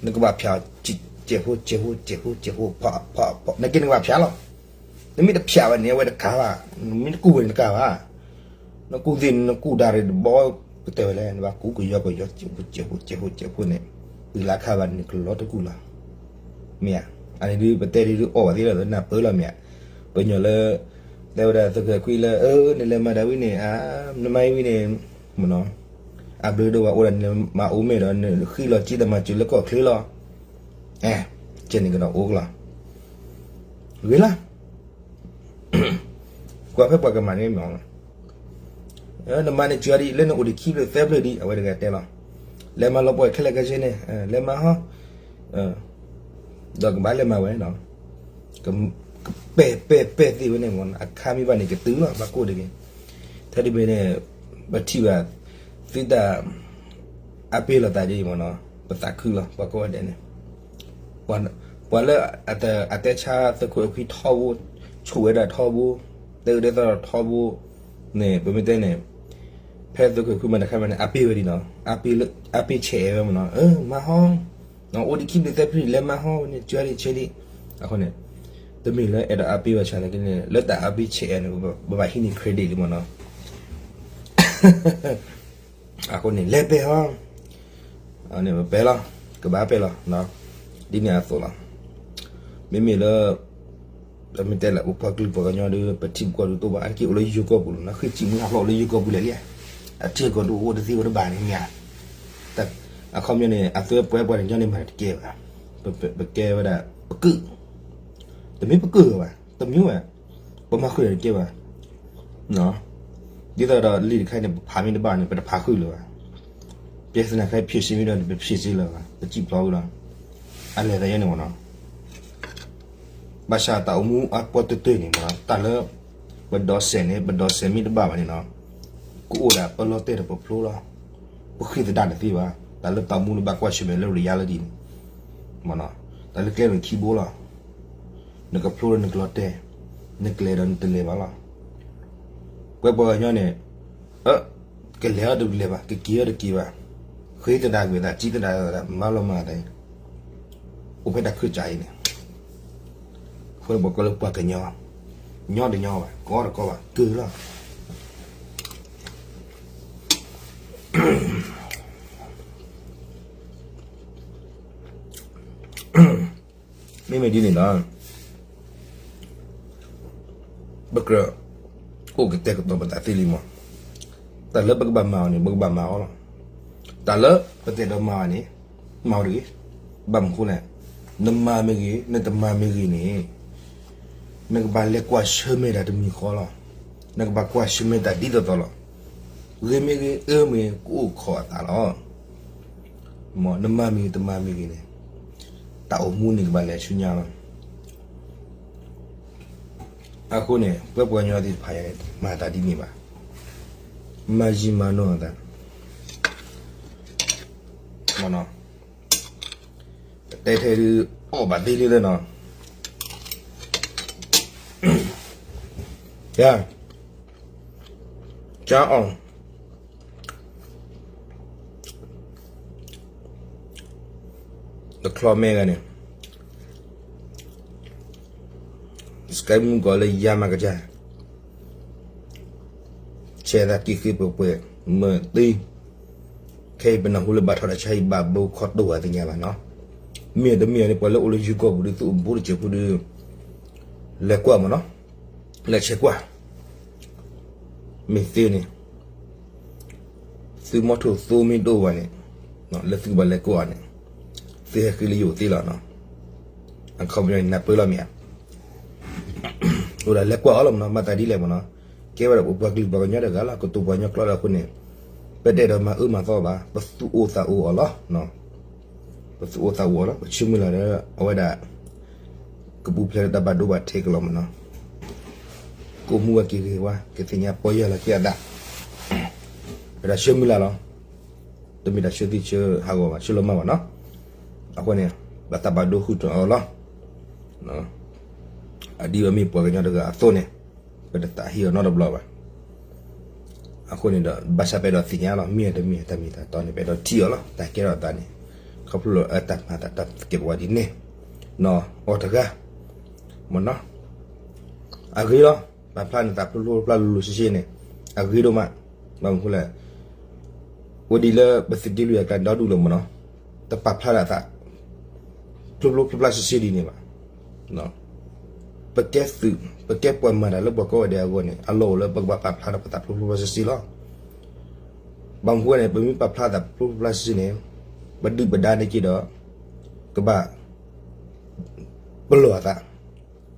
နကဘၣ်ဖၠးအီၤ, ကဲးဖိကဲးဖိကဲးဖိကဲးဖိဖးဖးဖး နက့နကဘၣ်ဖၠးလီၤ, နမ့ၢ်တဖၠးဝဲန့ၣ် အဝဲတကးဘၣ်, နမ့ၢ်တကူၣ်ဝဲန့ၣ်တကးဘၣ် နကူၣ်သ့ၣ် နကူၣ်ဒၣ်ရ့ၣ်တဘီ ကတဲဝဲလဲၣ် နဘၣ်ကူၣ်ကယီကယီ ကဲးဖိကဲးဖိကဲးဖိန့ၣ်, ပှၤလၢခါဘၣ်န့ၣ် နကလီၤတကူၣ်လီၤ, မ့ၢ်ဧါ, အန့ၣ်ဒုးပတဲဒ်ဒုးအီၣ်ဘၣ်သ့လီၤ နၢ်ပၢၢ်လီၤမ့ၢ်ဧါ, ပညီလၢ တဲဝဲဒၣ်သကွဲးခွံလၢ နလဲၤမၤဒၣ်ဝံၤန့ၣ် နမၤဝံၤန့ၣ် မ့ၢ်နီၤ, အဘျုးဒိၣ်ဘၣ်အိၣ်ဒၣ်နလဲၤမၤအိၣ်မ့ၢ်ဒီး နဃံလီၤက့တၢ်မၤစၢၤလၢကီၢ်ချၢလီၤ, ကဲန့ၣ်ကဒီးအိၣ်ကလီၤ, ဂ့ၤလီၤ ကွၢ်ဖဲပှၤကမၤန့ၣ်မ့ၢ်, နမၤန့ၣ်စှၤဒံး လၢနအိၣ်ဒံးခံဖျၢၣ်သၢဖျၢၣ်ဒံး အဝဲတဂၤတဲလီၤ, လဲၤမၤလီၤပှီၢ်ခဲလၢာ်ခဲဆ့န့ၣ် လဲၤမၤဟီ, ဒီးကဘၣ်လဲၤမၤဝဲနီၤ, ကပဲာ်ပဲာ်ပဲာ်သ့ၣ်ဝဲန့ၣ်မ့ၢ် အခါမ့ၢ်ဘၣ်န့ၣ် ကတုၤလီၤ ဘၣ်ကိၣ်တဂ့ၤ, ထဲတမံၤန့ၣ် ပထံၣ်ဘၣ် သုတၢ် အပ့ၤလိာ်သးဒ်အံၤမ့ၢ်နီၤ, ပသးခုလီၤ ပှၤကိးဂၤဒဲးန့ၣ်, ပှၤလၢအတဲဆါသုးခိၣ်အဲၣ်ခွံထီဘိ, ဆိၣ်ဝဲဒၣ်ထီဘိ, တဲအၢတဲသီထီဘိန့ၣ် ပမ့ၢ်တဲန့ၣ်, ဖဲသုးခိၣ်အဲၣ်ခွံမၤတခါမးန့ၣ် အါပ့ၢ်ဝဲဒ်နီၤ, အါပ့ၢ်ဆဲးအဲၣ်ဝဲမးနီၤ, မၤဟီ, အိၣ်ဒံးခံဘျီသၢဘျီလဲၤမၤဟီန့ၣ် ကၢဒံးဆဲးဒံး, အဃိန့ၣ် တမ့ၢ်လၢအဲၣ်ဒိးအါပ့ၢ်ဘၣ်ဆၣ်သနာ်က့န့ၣ် လၢတၢ်အါပ့ၢ်ဆဲးအဲၣ်န့ၣ် ပဘၣ်ဟံးန့ၢ် credit လံမးနီၤ အဃိန့ၣ် လဲၤပဲာ်ဟီ, န့ၣ်ပပဲာ်လီၤ, ကဘၣ်ပဲာ်လီၤ, ဒ်န့ၣ်အသိးလီၤ, မ့မ့ၢ်လၢ ပမ့ၢ်တဲလၢပပှၤကလုာ်ပှၤကညီဒီး ပထံပကီၢ်ဒုးတအိၣ်ဘၣ် အါတက့ၢ်အိၣ်လၢယိၤကီၢ်ပူၤလီၤ, ဃ့ၢ်စံၣ်မူဟးဖျိးလၢယိၤကီၢ်ပူၤလဲၣ်လံ, အထံအကီၢ်ဒုးအိၣ်တသ့အိၣ်တဘၣ်န့ၣ်မ့ၢ်ဧါ, အခီပညီန့ၣ် အသုးပှဲၤပှၤတညီန့ၣ်မၤတကဲဘၣ်, ပကဲဝဲဒၣ် ပကုၢ်, တမ့ၢ်ပကုၢ်လၢၤဘၣ်, တမ့ၢ်ဝဲ, ပမၤဃုာ်တကဲဘၣ်, ဒ်သိးဒီးလံာ်တခါန့ၣ် ပဖးမ့ၢ်တဘၣ်န့ၣ် ပတဖးဃုာ်လၢၤဘၣ်, ပျဲသနာ်က့ ဖြေရှင်းမ့ၢ်ဒီးန့ၣ် ပဖြေရှင်းလၢၤဘၣ်, ပစံၣ်ဖျိးဝဲလီၤ, အလဲၤသးယဲန့ၣ်မးနီၤ ဘၣ်ဆၣ်တၢ်အိၣ်မူအပီတတၢၢ်န့ၣ်မး တၢ်လၢ ပဒိးစဲးန့ၣ် ပဒိးစဲးမ့ၢ်တဘၣ်ဘၣ်န့ၣ်နီၤ, ကအိၣ်ဒၣ်ပလီၢ်တဲာ်ဒီးပဖျိလီၤ, ပဃ့သဒၣ်တသ့ဘၣ်, တၢ်လၢတၢ်အိၣ်မူလၢဘၣ်ကွၢ်ဆၢၣ်မဲာ်လၢ reality န့ၣ်, တၢ်လၢကျဲန့ၣ်ခံဘိလီၤ, နကဖျိဒီးနကလီၤတဲာ်, နကလဲၤဒီးနတလဲၤဘၣ်လီၤ, ပှဲၤပှၤကညီန့ၣ် ကလဲၤအီၤတလဲၤဘၣ် ကက့ၤအီၤတက့ၤဘၣ်, ဃ့သဒၣ်ကွံာ်သး စံၣ်သဒၣ်သး မၤလီၤမၤသးအံၤ, အိၣ်ဖဲတၢ်ခၢၣ်စးအံၤန့ၣ်, အဃိန့ၣ်ပှၤကိးလၢပှၤကညီ, ညီတညီဘၣ် ကီတကီဘၣ် ကုၢ်လီၤ, မ့မ့ၢ်ဒ်န့ၣ်လီၤ, ပကြၢးအိၣ်ကတဲာ်ကတီၤပသးသ့လံမး, တၢ်လၢပကဘၣ်မၤအီၤန့ၣ် ပကဘၣ်မၤအီၤလီၤ, တၢ်လၢပတအဲၣ်ဒိးမၤအီၤန့ၣ် မၤအီၤတဂ့ၤ, ဘၣ်မနုၤအဃိလဲၣ်, နမၤမ့ၢ်ဂ့ၤ နတမၤမ့ၢ်ဂ့ၤန့ၣ် နကဘၣ်လဲၤကွၢ်ဆၢၣ်မဲာ်တၢ်တမံၤဃီလီၤ, နကဘၣ်ကွၢ်ဆၢၣ်မဲာ်တၢ်ဒ်သိးသိးလီၤ, ဂ့ၤမ့ၢ်ဂ့ၤ အၢမ့ၢ်ဂ့ၤ ကအိၣ်ခိးအသးလီၤ, မ့ၢ်နမၤမ့ၢ်ဂ့ၤ တမၤမ့ၢ်ဂ့ၤန့ၣ် တၢ်အိၣ်မူန့ၣ်ကဘၣ်လဲၤဆူညါလီၤ, အဃိန့ၣ် ပှၤပှၤကညီသ့ၣ်တဖၣ်အံၤ မၤသးဒ်န့ၣ်ဘၣ်, မၤယံာ်မၤနီၢ်အသး, မ့ၢ်နီၤ, တဲထဲဒုး အီၣ်ဘၣ်သ့လံလၢနီၤ, ယၤ, ကၢအီၣ် တချီမဲဂၤန့ၣ်, စကဲမုၢ်ကီးလၢယါမၤကစၢ်, ဆဲးသးက့ၤဃ့ပှဲၤပှဲၤ, မ့ၢ်သ့, ခဲအံၤပနၢ်ဟူလၢဘၣ်ထီၣ်တၢ်ဆါဟံၣ် ဘၣ်ဘိခီတိၢ်ဝဲသ့ၣ်ညါဘၣ်နီၤ, မ့ၢ်တမ့ၢ်န့ၣ် ပှၤလၢအိၣ်လၢယိၤကီၢ်ပူၤဒီး သုအိၣ်ဘူးတစဲးဖိဒီး လဲၤကွၢ်မ့ၢ်နီၤ, လဲၤဆဲးကွၢ် မ့ၢ်သ့န့ၣ်, သုမီထိၣ်သိမ့ၢ်တအိၣ်ဘၣ်န့ၣ်, လၢသုကဘၣ်လဲၤကွၢ်အီၤန့ၣ်, သုဟဲဃ့လၢယအိၣ်သ့လီၤနီၤ, အခီပညီန့ၣ် နၢ်ပၢၢ်လီၤမ့ၢ်ဧါ, အိၣ်ဒၣ်လဲၤကွၢ်အီၤလီၤမ့ၢ်နီၤ, မၤသးဒ်လဲၣ်မ့ၢ်နီၤ, ကဲဝဲဒၣ်ပပှၤကလုာ်ပှၤကညီတဂၤလီၤ, ကတိၤပှၤကညီကျိာ်ဒီးအဃိန့ၣ်, ပတအဲၣ်ဒိးမၤအၢမၤသီဘၣ်, ပသူၣ်အိၣ်သးအိၣ်အီၤလီၤ ပသူၣ်အိၣ်သးအိၣ်အီၤလီၤ, ပဆၢမုၢ်လၢ်လၢအဝဲဒၣ် ကပူၤဖျဲးလၢတၢ်ဘၣ်ဒိဘၣ်ထံးကလီၤမ့ၢ်နီၤ, ကအိၣ်မူဝဲက့ၤဂ့ၤဝါ ကသ့ၣ်ညါပီၢ်ယၢ်လီၤက့ၤအသး, ပတၢ်ဆၢမုၢ်လၢ်လီၤ, တမ့ၢ်တၢ်ဆၢသံဆၢဟးဂီၤဘၣ် ဆၢလီၤမၢ်ဘၣ်နီၤ, အဃိန့ၣ် ပတၢ်ဘၣ်ဒိဃုာ်ထီၣ်အီၤလီၤ, အဒ်အမ့ၢ်ပှၤကညီတဂၤအသိးန့ၣ်, ပတသးဟ့အီၤနီတဘျီဘၣ် အဃိန့ၣ်ဒီး ဘၣ်ဆၣ်ပအဲၣ်ဒိးသ့ၣ်ညါလီၤ, မ့ၢ်တမ့ၢ်တၢ်မ့ၢ်တၢ်တီန့ၣ် ပအဲၣ်ဒိးထံၣ်အီၤလီၤ, တၢ်ကဲထီၣ်အသးန့ၣ်, ခီဖျိလၢအတၢ်မၤသးတၢ်သကဲးပဝးဒ်န့ၣ်, နီၤ အီၤတဂၤ, မ့ၢ်နီၤ, အဂ့ၤလီၤ, ပာ်ဖျါနသးဖျိဖျိဖျါဖျါလိၤလိၤဆ့ဆ့န့ၣ်, အဂ့ၤဒိၣ်မး, ဘၣ်မနုၤအဃိလဲၣ်, အိၣ်ဒ်လၢပသုးက့လွံၢ်အကျါဒီဒူၣ်လီၤမ့ၢ်နီၤ, တပာ်ဖျါဒၣ်သး ဖျိဖျိဖျါဖျါဆ့ဆ့ဒ်န့ၣ်ဘၣ် ပကဲသုး ပကဲပှၤမၤတၢ်လၢပှၤကိးဂၤဒဲးအဂီၢ်န့ၣ် အလီၢ်အိၣ်လၢပကဘၣ်ပာ်ဖျါထီၣ်ပသးဖျိဖျိဖျါဆ့ဆ့လီၤ. ဘၣ်မနုၤအဃိန့ၣ် ပမ့ၢ်ပာ်ဖျါသးဖျိဖျိဖျါဆ့ဆ့န့ၣ် ပဒုၣ်ပဒါန့ၣ်က့ၤဒီး ကဘၣ်ပလီၢ်အသး,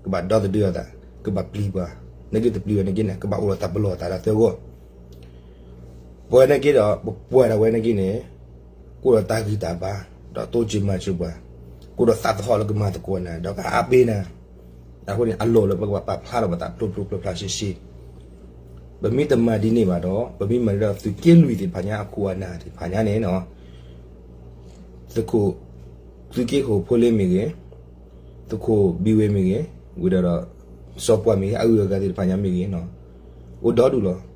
ကဘၣ်ဒီသဒၢအသး, ကဘၣ်ပျံၤပှၤ, နာ်က့တပျံၤဘၣ်နာ်က့န့ၣ် ကဘၣ်အိၣ်ဒီးတၢ်ပလီၢ်အသးဒီးသုအဂီၢ် ပဝဲနာ်က့ဒီး ပပှၤဒၣ်ဝဲနာ်က့န့ၣ် ကအိၣ်ဒီးတၢ်ဂံၢ်တၢ်ဘါ, ဒီးတိစၢၤမၤစၢၤပှၤ, ကအိၣ်ဒီးသးသဟီၣ်လၢကမၤသကိးနၤ ဒီးကအါပ့ၤနၤ, အဃိန့ၣ် အလီၢ်လၢပကဘၣ်ပာ်ဖျါထီၣ်ပသးဖျိဖျိဖျါဖျါဆ့ဆ့, ပမ့ၢ်တမၤဒ်န့ၣ်ဘၣ်ဒီး ပမ့ၢ်မၤဒ်ဒီးသုးက့လွံၢ်သ့ၣ်တဖၣ်ညါအခိၣ်အနၢ်သ့ၣ်တဖၣ်ညါန့ၣ်နီၤ, သုးခိၣ် သုးက့ၢ်ခိၣ်ဖိလ့မ့ၢ်ဂ့ၤ, သုးခိၣ်ဘံဝ့မ့ၢ်ဂ့ၤ, ဝံၤဒီးဒီး စီၤပှၢ်မ့ၢ်ဂ့ၤ, အဂုၤအဂၤသ့ၣ်တဖၣ်ညါမ့ၢ်ဂ့ၤနီၤ, အိၣ်ဒီဒူၣ်လီၤ.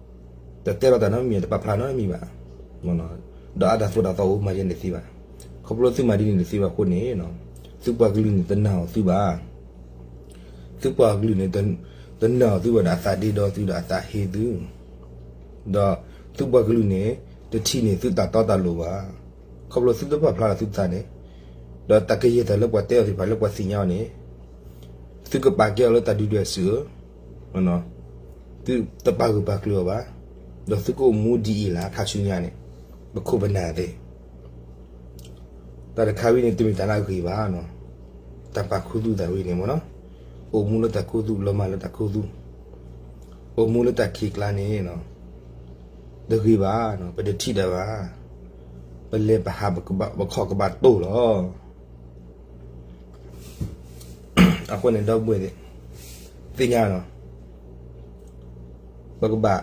တတဲလီၤတၢ်နီတမံၤ တပာ်ဖျါနီတမံၤဘၣ်, ဒီးအတၢ်သိၣ်တၢ်သီအိၣ်မၤယဲန့ၣ်တသ့ဘၣ်. ခီဖျိသုမၤဒ်န့ၣ်တသ့ဘၣ်အဃိန့ၣ်, သုပှၤကလုာ်န့ၣ်တနာ်အီၤသုဘၣ်. သုပှၤကလုာ်န့ၣ် တနာ်အီၤသုဘၣ်ဒီး အသးဒ့ဒီသုဒီးအသးဟ့သု, ဒီးသုပှၤကလုာ်န့ၣ် တထံၣ်န့ၢ်သုတၢ်တီတၢ်လိၤဘၣ်. ခီဖျိသုတပာ်ဖျါလီၤသုသးန့ၣ်, ဒီးတၢ်ကယဲၢ်တၢ်လၢပှၤတဲအီၤသ့ၣ်တဖၣ်လၢပှၤသ့ၣ်ညါအီၤန့ၣ်, သုကပာ်ကဲအီၤလၢတၢ်ဒုၣ်ဒွဲၣ်စုၣ်ဧၢ, သုတပာ်ဂၢၢ်ပာ်ကျၢၤအီၤဘၣ်, ဒီးသုကအိၣ်မူဒ်အံၤလၢခါဆူညါန့ၣ်, ပခိၣ်ပနၢ်သ့ၣ် တၢ်တခါဝဲန့ၣ် တမ့ၢ်တၢ်လၢအဂ့ၤဘၣ်နီၤ, တၢ်ပာ်ခူသူၣ်သးဝဲန့ၣ်မ့ၢ်နီၤ, အိၣ်မူလၢတၢ်ခူသူၣ် လီၤမၢ်လၢတၢ်ခူသူၣ်, အိၣ်မူလၢတၢ်ခံးကျါန့ၣ်, တဂ့ၤဘၣ်, ပတထံၣ်တၢ်ဘၣ်, ပလဲၤပဟး ပခီၣ်ကဘၣ်တိၢ်လီၤ. အဃိန့ၣ် ဒီပုၢ်ဝဲၢ်သ့ၣ်, သ့ၣ်ညါနီၤ, ပကဘၣ်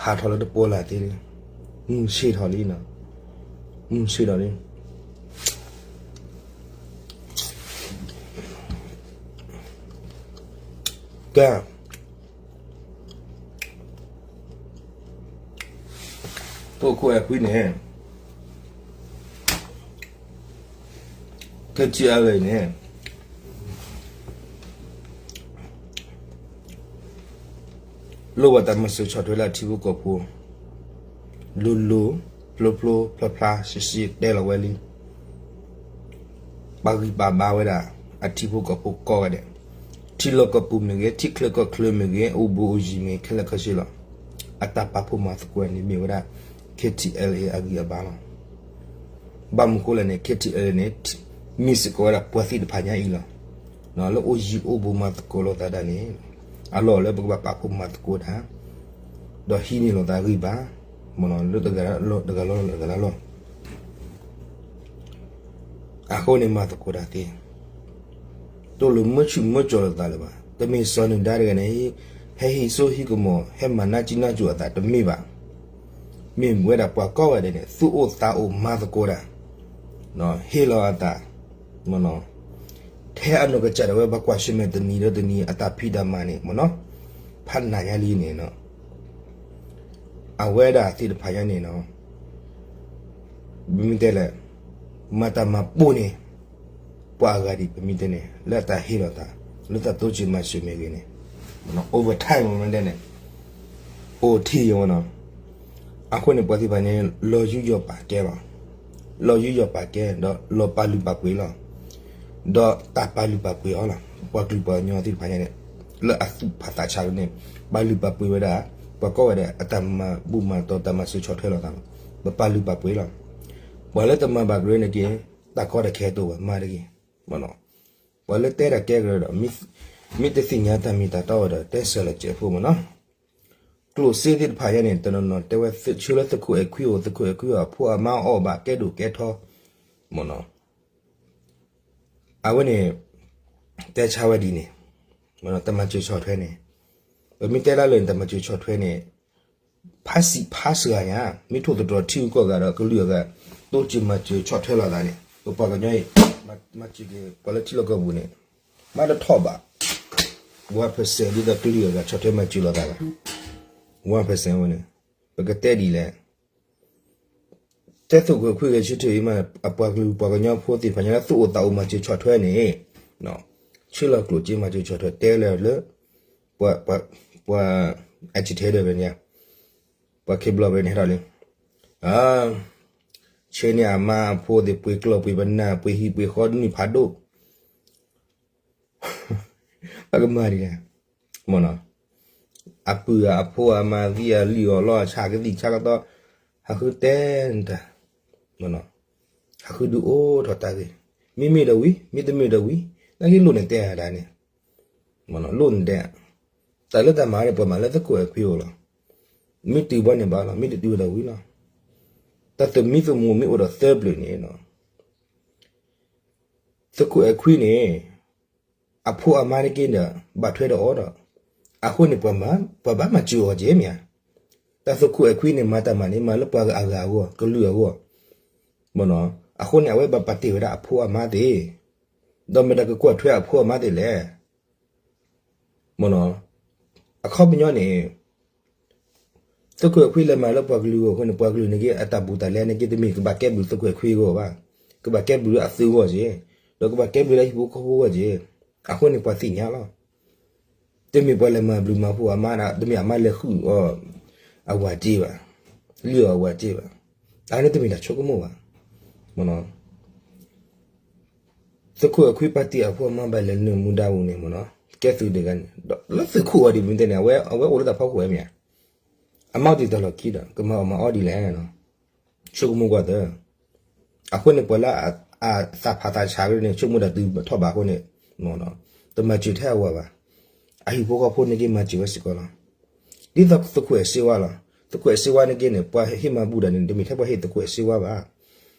ဟးထီၣ်လၢတပီလၢ်သ့လံ, မုၢ်ဆ့ၣ်ထီၣ်လံနီၤ, မုၢ်ဆ့ၣ်ထီၣ်လံ. ကဲ, သုးခိၣ်အဲၣ်ခွံန့ၣ်, ခဲထံအလၢ်န့ၣ် လိၣ်ဘၣ်တၢ်မၤစၢၤဆီၣ်ထွဲလၢအထံဖိကီၢ်ဖိ, လိၤလိၤ, ဖျိဖျိ, ဖျါဖျါ, ရှဲရှဲ, တဲလီၤဝဲလံ. ပာ်ဂံၢ်ပာ်ဘါဝဲဒၣ် အထံဖိကီၢ်ဖိကိးဂၤဒဲး, ထံလီၢ်ကီၢ်ပူၤမ့ၢ်ဂ့ၤ, ထံချၢကီၢ်ချၢမ့ၢ်ဂ့ၤ, အိၣ်ဘူးအိၣ်ယံၤမ့ၢ်ဂ့ၤ, ခဲလၢာ်ခဲဆ့လီၤ. အတၢ်ပာ်ဖှိၣ်မၤသကိးန့ၣ်မ့ၢ်ဝဲဒၣ် ခဲထံအလၢ်အဂံၢ်အဘါလီၤ. ဘၣ်မနုၤဃိလဲၣ်န့ၣ် ခဲထံအလၢ်န့ၣ် မ့ၢ်စ့ၢ်ကီးဝဲဒၣ်ပှၤသ့ၣ်တဖၣ်ညါအံၤလီၤ. လၢအိၣ်ယံၤအိၣ်ဘူးမၤသကိးလိာ်သးဒၣ်န့ၣ်, အလီၢ်လၢပကဘၣ်ပာ်ဖှိၣ်မၤသကိးတၢ်, ဒီးဟံးန့ၢ်လိာ်သးဂံၢ်ဘါ, လၢတဂၤလီၤတဂၤလီၤ. အဃိန့ၣ်မၤသကိးတၢ်သ့, တလိၣ်မုာ်ဆူၣ်မုာ်ကၠီလိာ်သးလၢၤဘၣ်. တမ့ၢ်စီၤနဒါတဂၤန့ၣ် ဟဲဟံးစိဟံးကမီၤ ဟဲမၤနၢ်ကံနၢ်ကၠိၤအသးတမ့ၢ်ဘၣ်. မ့ၢ်ဝဲဒၣ်ပှၤကိးဂၤဒဲးန့ၣ် သူၣ်အိၣ်သးအိၣ်မၤသကိးတၢ်, ဟ့ၣ်လီၤအသး, ထဲအနီၢ်ကစၢ်ဒၣ်ဝဲ ပှၤကွၢ်ဆၢၣ်မဲာ်တနံၤဒီးတနံၤ အတၢ်ဖံးတၢ်မၤန့ၣ်မ့ၢ်နီၤ, ဖးနးညါလံန့ၣ်, အဝဲဒၣ်သ့ၣ်တဖၣ်ညါန့ၣ်နီၤ, ပမ့ၢ်တဲလဲၣ်, မၤတၢ်မၤပိာ်န့ၢ် ပှၤအဂၤဒံး ပမ့ၢ်တဲန့ၣ် လၢအတၢ်ဟ့ၣ်လီၤသး လၢတၢ်တိစၢၤမၤစၢၤမ့ၢ်ဂ့ၤန့ၣ်, overtime မ့ၢ်တဲန့ၣ်, အိၣ်ထံၣ်ယဝဲနီၤ. အဃိန့ၣ် ပှၤသ့ၣ်တဖၣ်န့ၣ် လီၤယူးယီၣ်ပာ်ကဲလီၤ, လီၤယူးယီၣ်ပာ်ကဲ ဒီးလီၤပာ်လုၢ်ပာ်ပှ့ၤလီၤ. ဒီးတၢ်ပာ်လုၢ်ပာ်ပှ့ၤအီၤလီၤ. ပှၤကလုာ်ပှၤကညီသ့ၣ်တဖၣ်ညါန့ၣ် လၢအသူၣ်ဖးသးဆးန့ၣ် ပာ်လုၢ်ပာ်ပှ့ၤဝဲဒၣ် ပှၤကိးဂၤဒဲး အတၢ်မၤဘူၣ်မၤတီၤ တၢ်မၤစၢၤဆီၣ်ထွဲလိာ်သးလီၤ. ပပာ်လုၢ်ပာ်ပှ့ၤလီၤ. ပှၤလၢတမၤဘၣ်ကရၢန့ၣ်က့ၤ တၢ်ကီတၢ်ခဲတအိၣ်ဘၣ် မၤတဂ့ၤ. ပှၤလၢတဲတၢ်ကဲကရၢဒီး မ့ၢ်တသ့ၣ်ညါတၢ်မ့ၢ်တၢ်တီဝဲဒီး တဲစၢၤလီၤစဲးဖိမ့ၢ်နီၤ. ကျိၣ်စ့သ့ၣ်တဖၣ်ညါန့ၣ် တနီၤနီၤတဲဝဲဆၢလၢသုးခိၣ်အဲၣ်ခွံအိၣ် သုးခိၣ်အဲၣ်ခွံအိၣ် အဖိအမါအီၣ်ဘၣ်ကဲဒိၣ်ကဲထီ မ့ၢ်နီၤ. အဝဲန့ၣ် တဲဆါဝဲဒ်န့ၣ်, တၢ်မၤစၢၤဆီၣ်ထွဲန့ၣ်, ပမ့ၢ်တဲလၢလၢာ်န့ၣ် တၢ်မၤစၢၤဆီၣ်ထွဲန့ၣ် ဖးစံးဖးစှၤညါ, မ့ၢ်ထိၣ်သတြီၤထံဂုၤကီၢ်ဂၤဒီးကလုာ်အဂၤ တိစၢၤမၤစၢၤဆီၣ်ထွဲလိာ်သးန့ၣ် ပပှၤကညီအံၤ မၤစၢၤက့ၤ ပှၤလၢထံလီၢ်ကီၢ်ပူၤန့ၣ် မၤတထီၣ်ဘၣ်. One percent ဒ်သိးကလုာ်အဂၤဆီၣ်ထွဲမၤစၢၤလိာ်သးဘၣ်. One percent ဝဲန့ၣ် ပကတဲဒ်လဲၣ် တဲသုးခိၣ်အဲၣ်ခွံဂဲၤဆၢထၢၣ်အံၤမး အပှၤကလုာ်ပှၤကညီဖိသ့ၣ်တဖၣ်ညါလၢသူၣ်အိၣ်သးအိၣ်မၤစၢၤဆီၣ်ထွဲန့ၣ်, ဆှၢလီၤကျိၣ်စ့မၤစၢၤဆီၣ်ထွဲ တဲလၢလၢ ပှၤ ပှၤ agitators န့ၣ် ပှၤခ့ဘျီၣ်ဝဲန့ၣ်ဟဲထီၣ်လံ, ဆှၢန့ၢ်အမါအဖိသ့ၣ် ပှ့ၤကျီၢ်ပှ့ၤပနၢ် ပှ့ၤဟံၣ်ပှ့ၤဃီဒ်န့ၣ်ဖးဒိၣ် အကမၤဒ်လဲၣ်, မ့ၢ်နီၤ, အပုၢ်အဖိအမါသံအလံၣ်အီၣ်လီအီၣ်ဆၣ်ကသံၣ်ဆၣ်ကသီ, ဟးဃုတဲနတၢ်, မ့ၢ်နီၤ, ဟးဃုဒုးအိၣ်ထီၣ်တၢ်ဂ့ၢ်, မ့မ့ၢ်ဒီးဝံၤ မ့တမ့ၢ်ဒီးဝံၤ, နာ်က့လိၣ်န့ၣ်တဲဒၣ်န့ၣ်, မ့ၢ်နီၤ, လိၣ်န့ၣ်တဲ, တၢ်လၢတၢ်မၤန့ၣ် ပှၤမၤလၢသကိးအဲၣ်ခွံအိၣ်လီၤ, မ့ၢ်တုၤဘၣ်န့ၣ်ဘၣ်လီၤ, မ့ၢ်တတုၤဒီးဝံၤလီၤ, တၢ်သမံသမိးမ့ၢ်အိၣ်ဒီးသၢပျၢၤန့ၣ်နီၤ သကိးအဲၣ်ခွံန့ၣ် အဖိအမါတက့ၢ်ဒီး ဘၣ်ထွဲဒီးအီၤဒီး အဃိန့ၣ် ပှၤဘၣ်မၤစၢၤအီၤကဲမ့ၢ်ဧါ, တၢ်သကိးအဲၣ်ခွံန့ၣ် မၤတၢ်မၤန့ၣ် မၤလၢပှၤအဂၤအဂီၢ် ကလုာ်အဂီၢ်, မ့ၢ်နီၤ, အဃိန့ၣ် အဝဲဘၣ်ပာ်တ့ၢ်ဝဲဒၣ်အဖိအမါသ့ၣ်, ဒီးမတၤကကွၢ်ထွဲအဖိအမါသ့ၣ်လဲၣ်. မ့ၢ်နီၤ, အခီပညီန့ၣ် သုးခိၣ်အဲၣ်ခွံလဲၤမၤလၢပှၤကလုာ်အဂီၢ်အဃိန့ၣ် ပှၤကလုာ်န့ၣ်က့ အတၢ်ဘူးတၢ်လဲန့ၣ်က့ တမ့ၢ်ကဘၣ်ကဲဘျုးသုးခိၣ်အဲၣ်ခွံအဂီၢ်ဘၣ်, ကဘၣ်ကဲဘျုးလၢအသုးအဂီၢ်က့, ဒီးကဘၣ်ကဲဘျုးလၢဟံၣ်ဖိဃီဖိအဂီၢ်က့, အဃိန့ၣ်ပှၤသ့ၣ်ညါလီၤ. တမ့ၢ်ပှၤလဲၤမၤဘျုးမၤဖှိၣ်အမါဒၣ် တမ့ၢ်အမါလဲၤဃုအီၤအဝၤက့ဘၣ်, လံၣ်အီၤအဝၤက့ဘၣ်, အန့ၣ်တမ့ၢ်တၢ်ဆိကမိၣ်ဘၣ်. သုးခိၣ်အဲၣ်ခွံပာ်တ့ၢ်အဖိအမါဘၣ်လဲၤနုာ်မူဒါပူၤန့ၣ်မ့ၢ်နီၤ, ကဲသုးတဂၤန့ၣ် ဒီးလၢသုးခိၣ်အီၤဒ်မ့ၢ်တဲန့ၣ် အဝဲ အဝဲအိၣ်လၢတၢ်ဖီခိၣ်ဝဲမ့ၢ်ဧါ, အမါအိၣ်တ့ၢ်တၢ်လီၢ်ခံဒီး ကမၤအီၣ်မၤအီဒ်လဲၣ်, ဆိကမိၣ်ကွၢ်သၢ အဃိန့ၣ် ပှၤလၢအသးဖးသးဆးန့ၣ် ဆိကမိၣ်တၢ်တုၤထီၣ်ဘးအဃိန့ၣ် တမၤစၢၤထဲအဝၤဘၣ်. အဟံၣ်ဖိဃီဖိန့ၣ်က့မၤစၢၤဝဲစ့ၢ်ကီးလီၤ. ဒ်သိးသုးခိၣ်အဲၣ်စ့ဝါလီၤ. သုးခိၣ်အဲၣ်စ့ဝါန့ၣ်က့န့ၣ် ပှၤဟ့ၣ်မၤဘူၣ်တၢ်န့ၣ် တမ့ၢ်ထဲပှၤဟ့ၣ်သုးခိၣ်အဲၣ်စ့ဝါဘၣ်.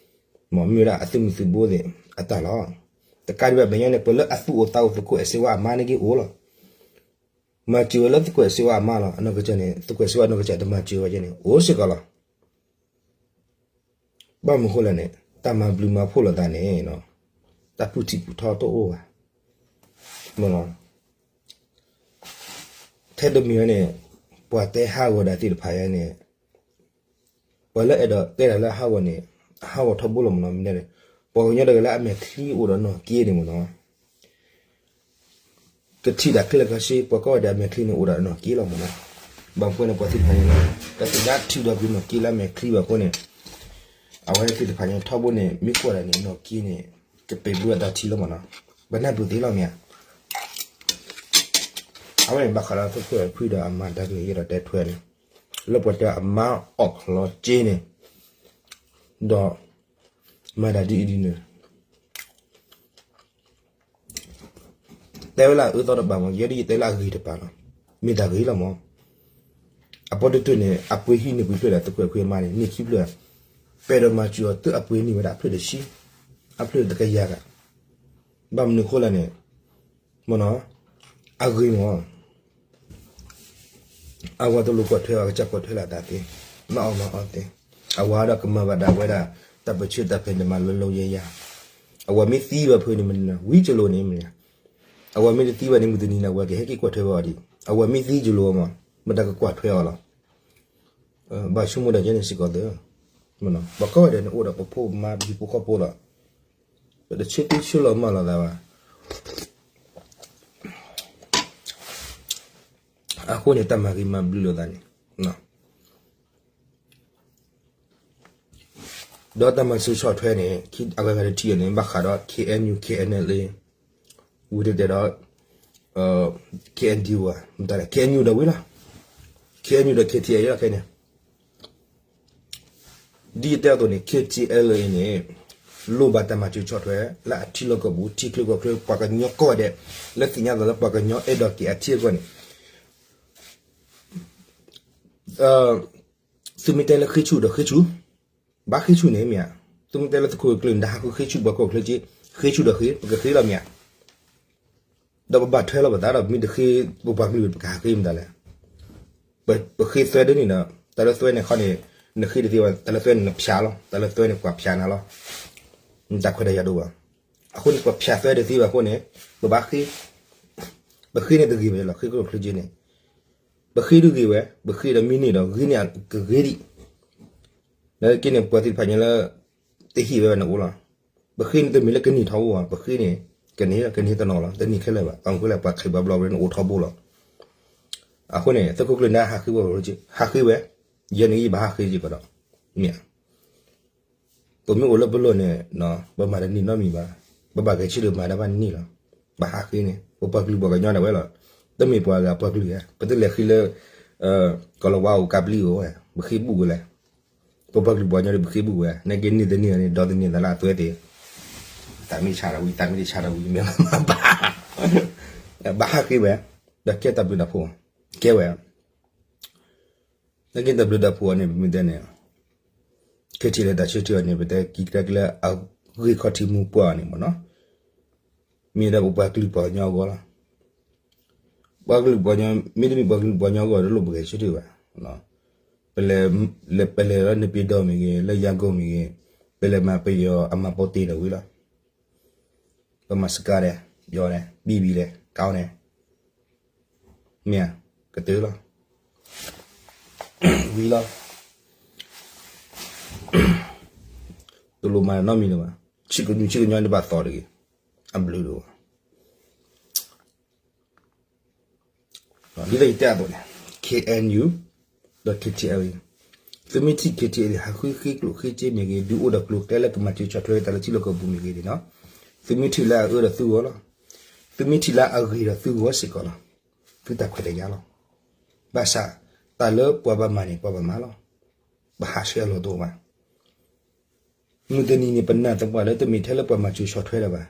မ့ၢ်မ့ၢ်ဝဲဒၣ်အသုးမုၢ်သုးဘိသ့ၣ်အတၢ်လီၤ. တကးဒံးဘၣ်မဲာ်ညါန့ၣ် ပှၤလၢအသူၣ်အိၣ်သးအိၣ်သုးခိၣ်အဲၣ်စ့ဝါအမါန့ၣ်က့အိၣ်လီၤ. မၤစၢၤဝဲလၢသုးခိၣ်အဲၣ်စ့ဝါအမါလီၤ. အနီၢ်ကစၢ်န့ၣ် သုးခိၣ်အဲၣ်စ့ဝါအနီၢ်ကစၢ်တမၤစၢၤဝဲက့န့ၣ် အိၣ်စ့ၢ်ကီးလီၤ. ဘၣ်မနုၤဃိလဲၣ်န့ၣ် တၢ်မၤဘျုးမၤဖှိၣ်လိာ်သးန့ၣ် တၢ်ပူထံၣ်ပူထီတအိၣ်ဘၣ်. ထဲတမံၤန့ၣ် ပှၤတဲဟးဂီၤဒၣ်သ့ၣ်တဖၣ်ညါန့ၣ် ပှၤလၢအဲၣ်ဒိးတဲတၢ်လၢအဟးဂီၤန့ၣ် အဟးဂီၤထီဘိလီၤမ့ၢ်နီၤ. မ့ၢ်န့ၣ် ပှၤကညီတဂၤလၢအမဲာ်ချံအိၣ်ဒီးနီၢ်က့န့ၣ်မ့ၢ်နီၤ ကထံၣ်တၢ်ခဲလၢာ်ခဲဆ့ ပှၤကိးဂၤဒဲးအမဲာ်ချံန့ၣ်အိၣ်ဒီးနီၢ်က့လီၤမ့ၢ်နီၤ. ဘၣ်မနုၤဃိန့ၣ် ပှၤသ့ၣ်တဖၣ်န့ၣ် တၢ်သ့ၣ်ညါထုးဒီးကွံာ်နီၢ်က့လၢအမဲာ်ချံဘၣ်အဃိန့ၣ် အဝဲသ့ၣ်တဖၣ်န့ၣ် ထီဘိန့ၣ် မ့ၢ်ကွၢ်ဒၣ်န့ၣ် နီၢ်က့န့ၣ် ကပဲာ်ဘျုးအတၢ်ထံၣ်လီၤမ့ၢ်နီၤ. ပနၢ်ပၢၢ်သ့လီၤမ့ၢ်ဧါ. အဝဲန့ၣ်ဘၣ်ဃးဒီးသုးခိၣ်အဲၣ်ခွံဒီးအမါတၢ်ကလုၢ်ယအဲၣ်ဒိးတဲထွဲန့ၣ် လၢပှၤတဲအမါအီၣ်ချီက့န့ၣ် ဒီး မၤတၢ်ဒ်အံၤဒ်န့ၣ် တဲဝဲလၢအအၢသီတပၤမ့ၢ် ယဲဒ်ယတဲလၢအဂ့ၤတပၤလီၤ. မ့ၢ်တၢ်ဂ့ၤလီၤမ့ၢ် အပီတတုၤန့ၣ် အပှ့ၤဟံးန့ၢ်ပှ့ၤဖျၢၣ်ဒီးသုးခိၣ်အဲၣ်ခွံအမါန့ၣ် န့ၢ်ခံဖျၢၣ်, ပအဲၣ်ဒိးမၤစၢၤအီၤ သုအပှ့ၤန့ၢ်ဝဲဒၣ်အဖျၢၣ်တဆံ, အဖျၢၣ်တကယၤဂၤ. ဘၣ်မနုၤဃိလဲၣ်န့ၣ် မ့ၢ်နီၤ အဂ့ၤမ့ၢ် အဝၤတလိၣ်ကွၢ်ထွဲအီၤ အကစၢ်ကွၢ်ထွဲလၢအတၢ်သ့, မၤအီၣ်မၤအီသ့, အဝၤဒီးကမၤဘၣ်ဒၣ်ဝဲဒၣ် တၢ်ပၢဆှၢတၢ်ဖဲန့ၣ်မၤလိၤလိၤယဲယၤ, အဝၤမ့ၢ်သံဘၣ်ဖဲန့ၣ်မနုၤ ဝံၤကလိၤန့ၣ်မနုၤ, အဝၤမ့ၢ်တသံဘၣ်န့ၣ် မုၢ်တနံၤန့ၣ် အဝၤကဟဲက့ၤကွၢ်ထွဲဘၣ်အီၤဒံး, အဝၤမ့ၢ်သံကလိၤမး မတၤကကွၢ်ထွဲအီၤလီၤ. ဘၣ်ဆိကမိၣ်တၢ်ကဲန့ၣ်စ့ၢ်ကီးသ့, ပှၤကိးဂၤဒဲးန့ၣ်အိၣ်ဒီးပဖိပမါပဟံၣ်ဖိဃီဖိလီၤ, ပတဆၢသံဆၢလီၤမၢ်လိာ်သးဘၣ်. အဃိန့ၣ် တၢ်မၤဂ့ၤမၤဘျုးလိာ်သးန့ၣ်, ဒီးတၢ်မၤစၢၤဆီၣ်ထွဲန့ၣ် အဂၤဂၤတထံၣ်အီၤန့ၣ် ဘၣ်ဃးဒီး K N U K N L A ဝံၤတဲတဲဒီး K N D O မတၤလဲၣ် K N U ဒီးဝံၤလီၤ, K N U ဒီး K T L A လီၤခဲန့ၣ် ဒ်ယတဲအသိးန့ၣ် K T L A န့ၣ် လိၣ်ဘၣ်တၢ်မၤစၢၤဆီၣ်ထွဲ လၢအထံလီၢ်ကီၢ်ပူၤ ထံချၢကီၢ်ချၢ ပှၤကညီကိးဂၤဒဲး လၢသ့ၣ်ညါသးလၢပှၤကညီအဲၣ်ဒိးက့ၤအထံအကီၢ်န့ၣ် သုမ့ၢ်တဲလၢဃ့ဆူၣ်ဒီးဃ့ဆူၣ်, ဘၣ်ဃ့ဆူၣ်န့ၣ်မ့ၢ်ဧါ, သုမ့ၢ်တဲလၢသုးခိၣ်ကျၢၢ်နဒါဟးဃုဃ့ဆူၣ်ပှၤကီၢ်ချၢက့, ဃ့ဆူၣ်ဒီးဃ့ ပကဃ့လီၤမ့ၢ်ဧါ, ဒီးပဘၣ်ထွဲလီၤပသးဒီး မ့ၢ်တဃ့ ပပှၤကလုာ်ပကဟးဃ့မတၤလဲၣ်, ပဃ့သွဲဒ်န့ၣ်ဒီး တၢ်လၢသွဲန့ၣ်ခီန့ၣ် နဃ့တသ့ဘၣ် တၢ်လၢသွဲန့ၣ်နဖၠးလီၤ တၢ်လၢသွဲန့ၣ်ပှၤဖၠးနၤလီၤ, တၢ်ခွဲးတၢ်ယာ်ဒိၣ်ဘၣ်, အဃိန့ၣ် ပှၤဖၠးသွဲတသ့ဘၣ်အဃိန့ၣ် ပဘၣ်ဃ့, ပဃ့န့ၣ်တဂ့ၤဝဲလီၤ ဃ့ကီၢ်ချၢက့န့ၣ် ပဃ့ဒုးဂ့ၤဝဲ ပဃ့ဒီးမ့ၢ်န့ၢ်ဒီးဂ့ၤန့ၢ်ကဂ့ၤဒံး, လၢက့န့ၣ် ပှၤသ့ၣ်တဖၣ်ညါလၢ တဟ့ၣ်ဝဲဘၣ်န့ၣ်အိၣ်လီၤ, ပဃ့န့ၣ်တမ့ၢ်လၢကန့ၢ်ထီဘိဘၣ် ပဃ့န့ၣ် ကန့ၢ် ကန့ၢ်တနီၤလီၤ တန့ၢ်ခဲလၢာ်ဘၣ် ပမ့ၢ်ဃိလဲၣ် ပှၤခ့ပှၤဘျီဝဲန့ၣ်အိၣ်ထီဘိလီၤ, အဃိန့ၣ် သုးခိၣ်ကျၢၢ်နဒါဟးဃ့ဝဲ ဟးဃ့ဝဲ, ယဲန့ၣ်ယဘၣ်ဟးဃ့က့ၤကဒီး, မ့ၢ် ပမ့ၢ်အိၣ်လၢပလီၢ်န့ၣ် ပမၤတန့ၢ်နီတမံၤဘၣ်, ပဘၣ်ဂဲၤဆၢထၢၣ်မၤတၢ်ဘၣ်န့ၣ်လီၤ, ဘၣ်ဟးဃ့န့ၣ် ပပှၤကလုာ်ပှၤကညီဒၣ်ဝဲလီၤ, တမ့ၢ်ပှၤဂၤပှၤကလုာ်ဧါ, ပတလဲၤဃ့လၢ ကီၢ်လီၤဝါအိၣ်ကးပျံၤအိၣ်ဝဲ ပဃ့ဘူၣ်ဝဲလဲၣ်, ပပှၤကလုာ်ပှၤကညီဒီးပဃ့ဘူၣ်ဝဲ နာ်က့န့ၢ်တန့ၢ်န့ၣ် ဒီးတန့ၢ်သးလၢအသွဲသ့ၣ်, သးမ့ၢ်ဆါဒီးဝံၤ သးမ့ၢ်တဆါဒီးဝံၤ မ့ၢ်ဘၣ်, ဘၣ်ဟးဃ့ဝဲ, ဒီးကဲတၢ်ဘျုးတၢ်ဖှိၣ်, ကဲဝဲ လၢက့တၢ်ဘျုးတၢ်ဖှိၣ်အီၤန့ၣ် ပမ့ၢ်တဲန့ၣ် ခဲထံၣ်လၢတၢ်ဆၢထံၣ်အီၤန့ၣ် ပတဲက့ၤကဒါက့ၤလၢအဂ့ၢ်ခီၣ်ထံးမူၤပှၢ်အီၤန့ၣ်မ့ၢ်နီၤ, မ့ၢ်ဒၣ်ပပှၤကလုာ်ပှၤကညီအဂီၢ်လီၤ. ပှၤကလုာ်ပှၤကညီ မ့တမ့ၢ်ပှၤကလုာ်ပှၤကညီအဂီၢ် တလိၣ်ပဂဲၤဆၢထၢၣ်ဘၣ်. ပလဲၤ ပလဲၤလၢနပံၤဒီမ့ၢ်ဂ့ၤ လၢယၤကိာ်မ့ၢ်ဂ့ၤ ပလဲၤမၤပယီၤအမၤပိာ်တ့ၢ်ဒီးဝံၤလီၤ. ပမၤစကါဒီး ယီၤဒီး ဘံၣ်ဘံၣ်ဒီး ကီန့ၣ် မ့ၢ်ဧါ, ကတၢၢ်လီၤ. ဝံၤလီၤ. တလိၣ်မၤနီတမံၤလၢၤဘၣ်. ဆ့ကညူဆ့ကညီန့ၣ်ဘၣ်သီတဂ့ၤ. အဘျုးဒိၣ် ဒ်သိးယတဲအသိးန့ၣ် K N U ဒီး K T L A သုမ့ၢ်ထံၣ် K T L A ဟးဃုဃ့ကျိၣ်ဃ့စ့မ့ၢ်ဂ့ၤ, ဒုးအိၣ်ဒီးကျိၤကျဲလၢကမၤစၢၤဆီၣ်ထွဲတၢ်လၢထံလီၢ်ကီၢ်ပူၤမ့ၢ်ဂ့ၤန့ၣ်နီၤ, သုမ့ၢ်ထံၣ်လၢအအၢဒီးသုဂီၢ်လီၤ. သုမ့ၢ်ထံၣ်လၢအဂ့ၤဒီးသုဂီၢ်စ့ၢ်ကီးလီၤ. သုတၢ်ခွဲးတၢ်ယာ်လီၤ. ဘၣ်ဆၣ် တၢ်လၢပှၤဘၣ်မၤန့ၣ် ပှၤဘၣ်မၤလီၤ. ပဟးဆှဲအလီၢ်တအိၣ်ဘၣ်. မုၢ်တနံၤန့ၣ် ပနာ်သပှၢ်လၢတမ့ၢ်ထဲလၢပှၤမၤစၢၤဆီၣ်ထွဲလၢၤဘၣ်.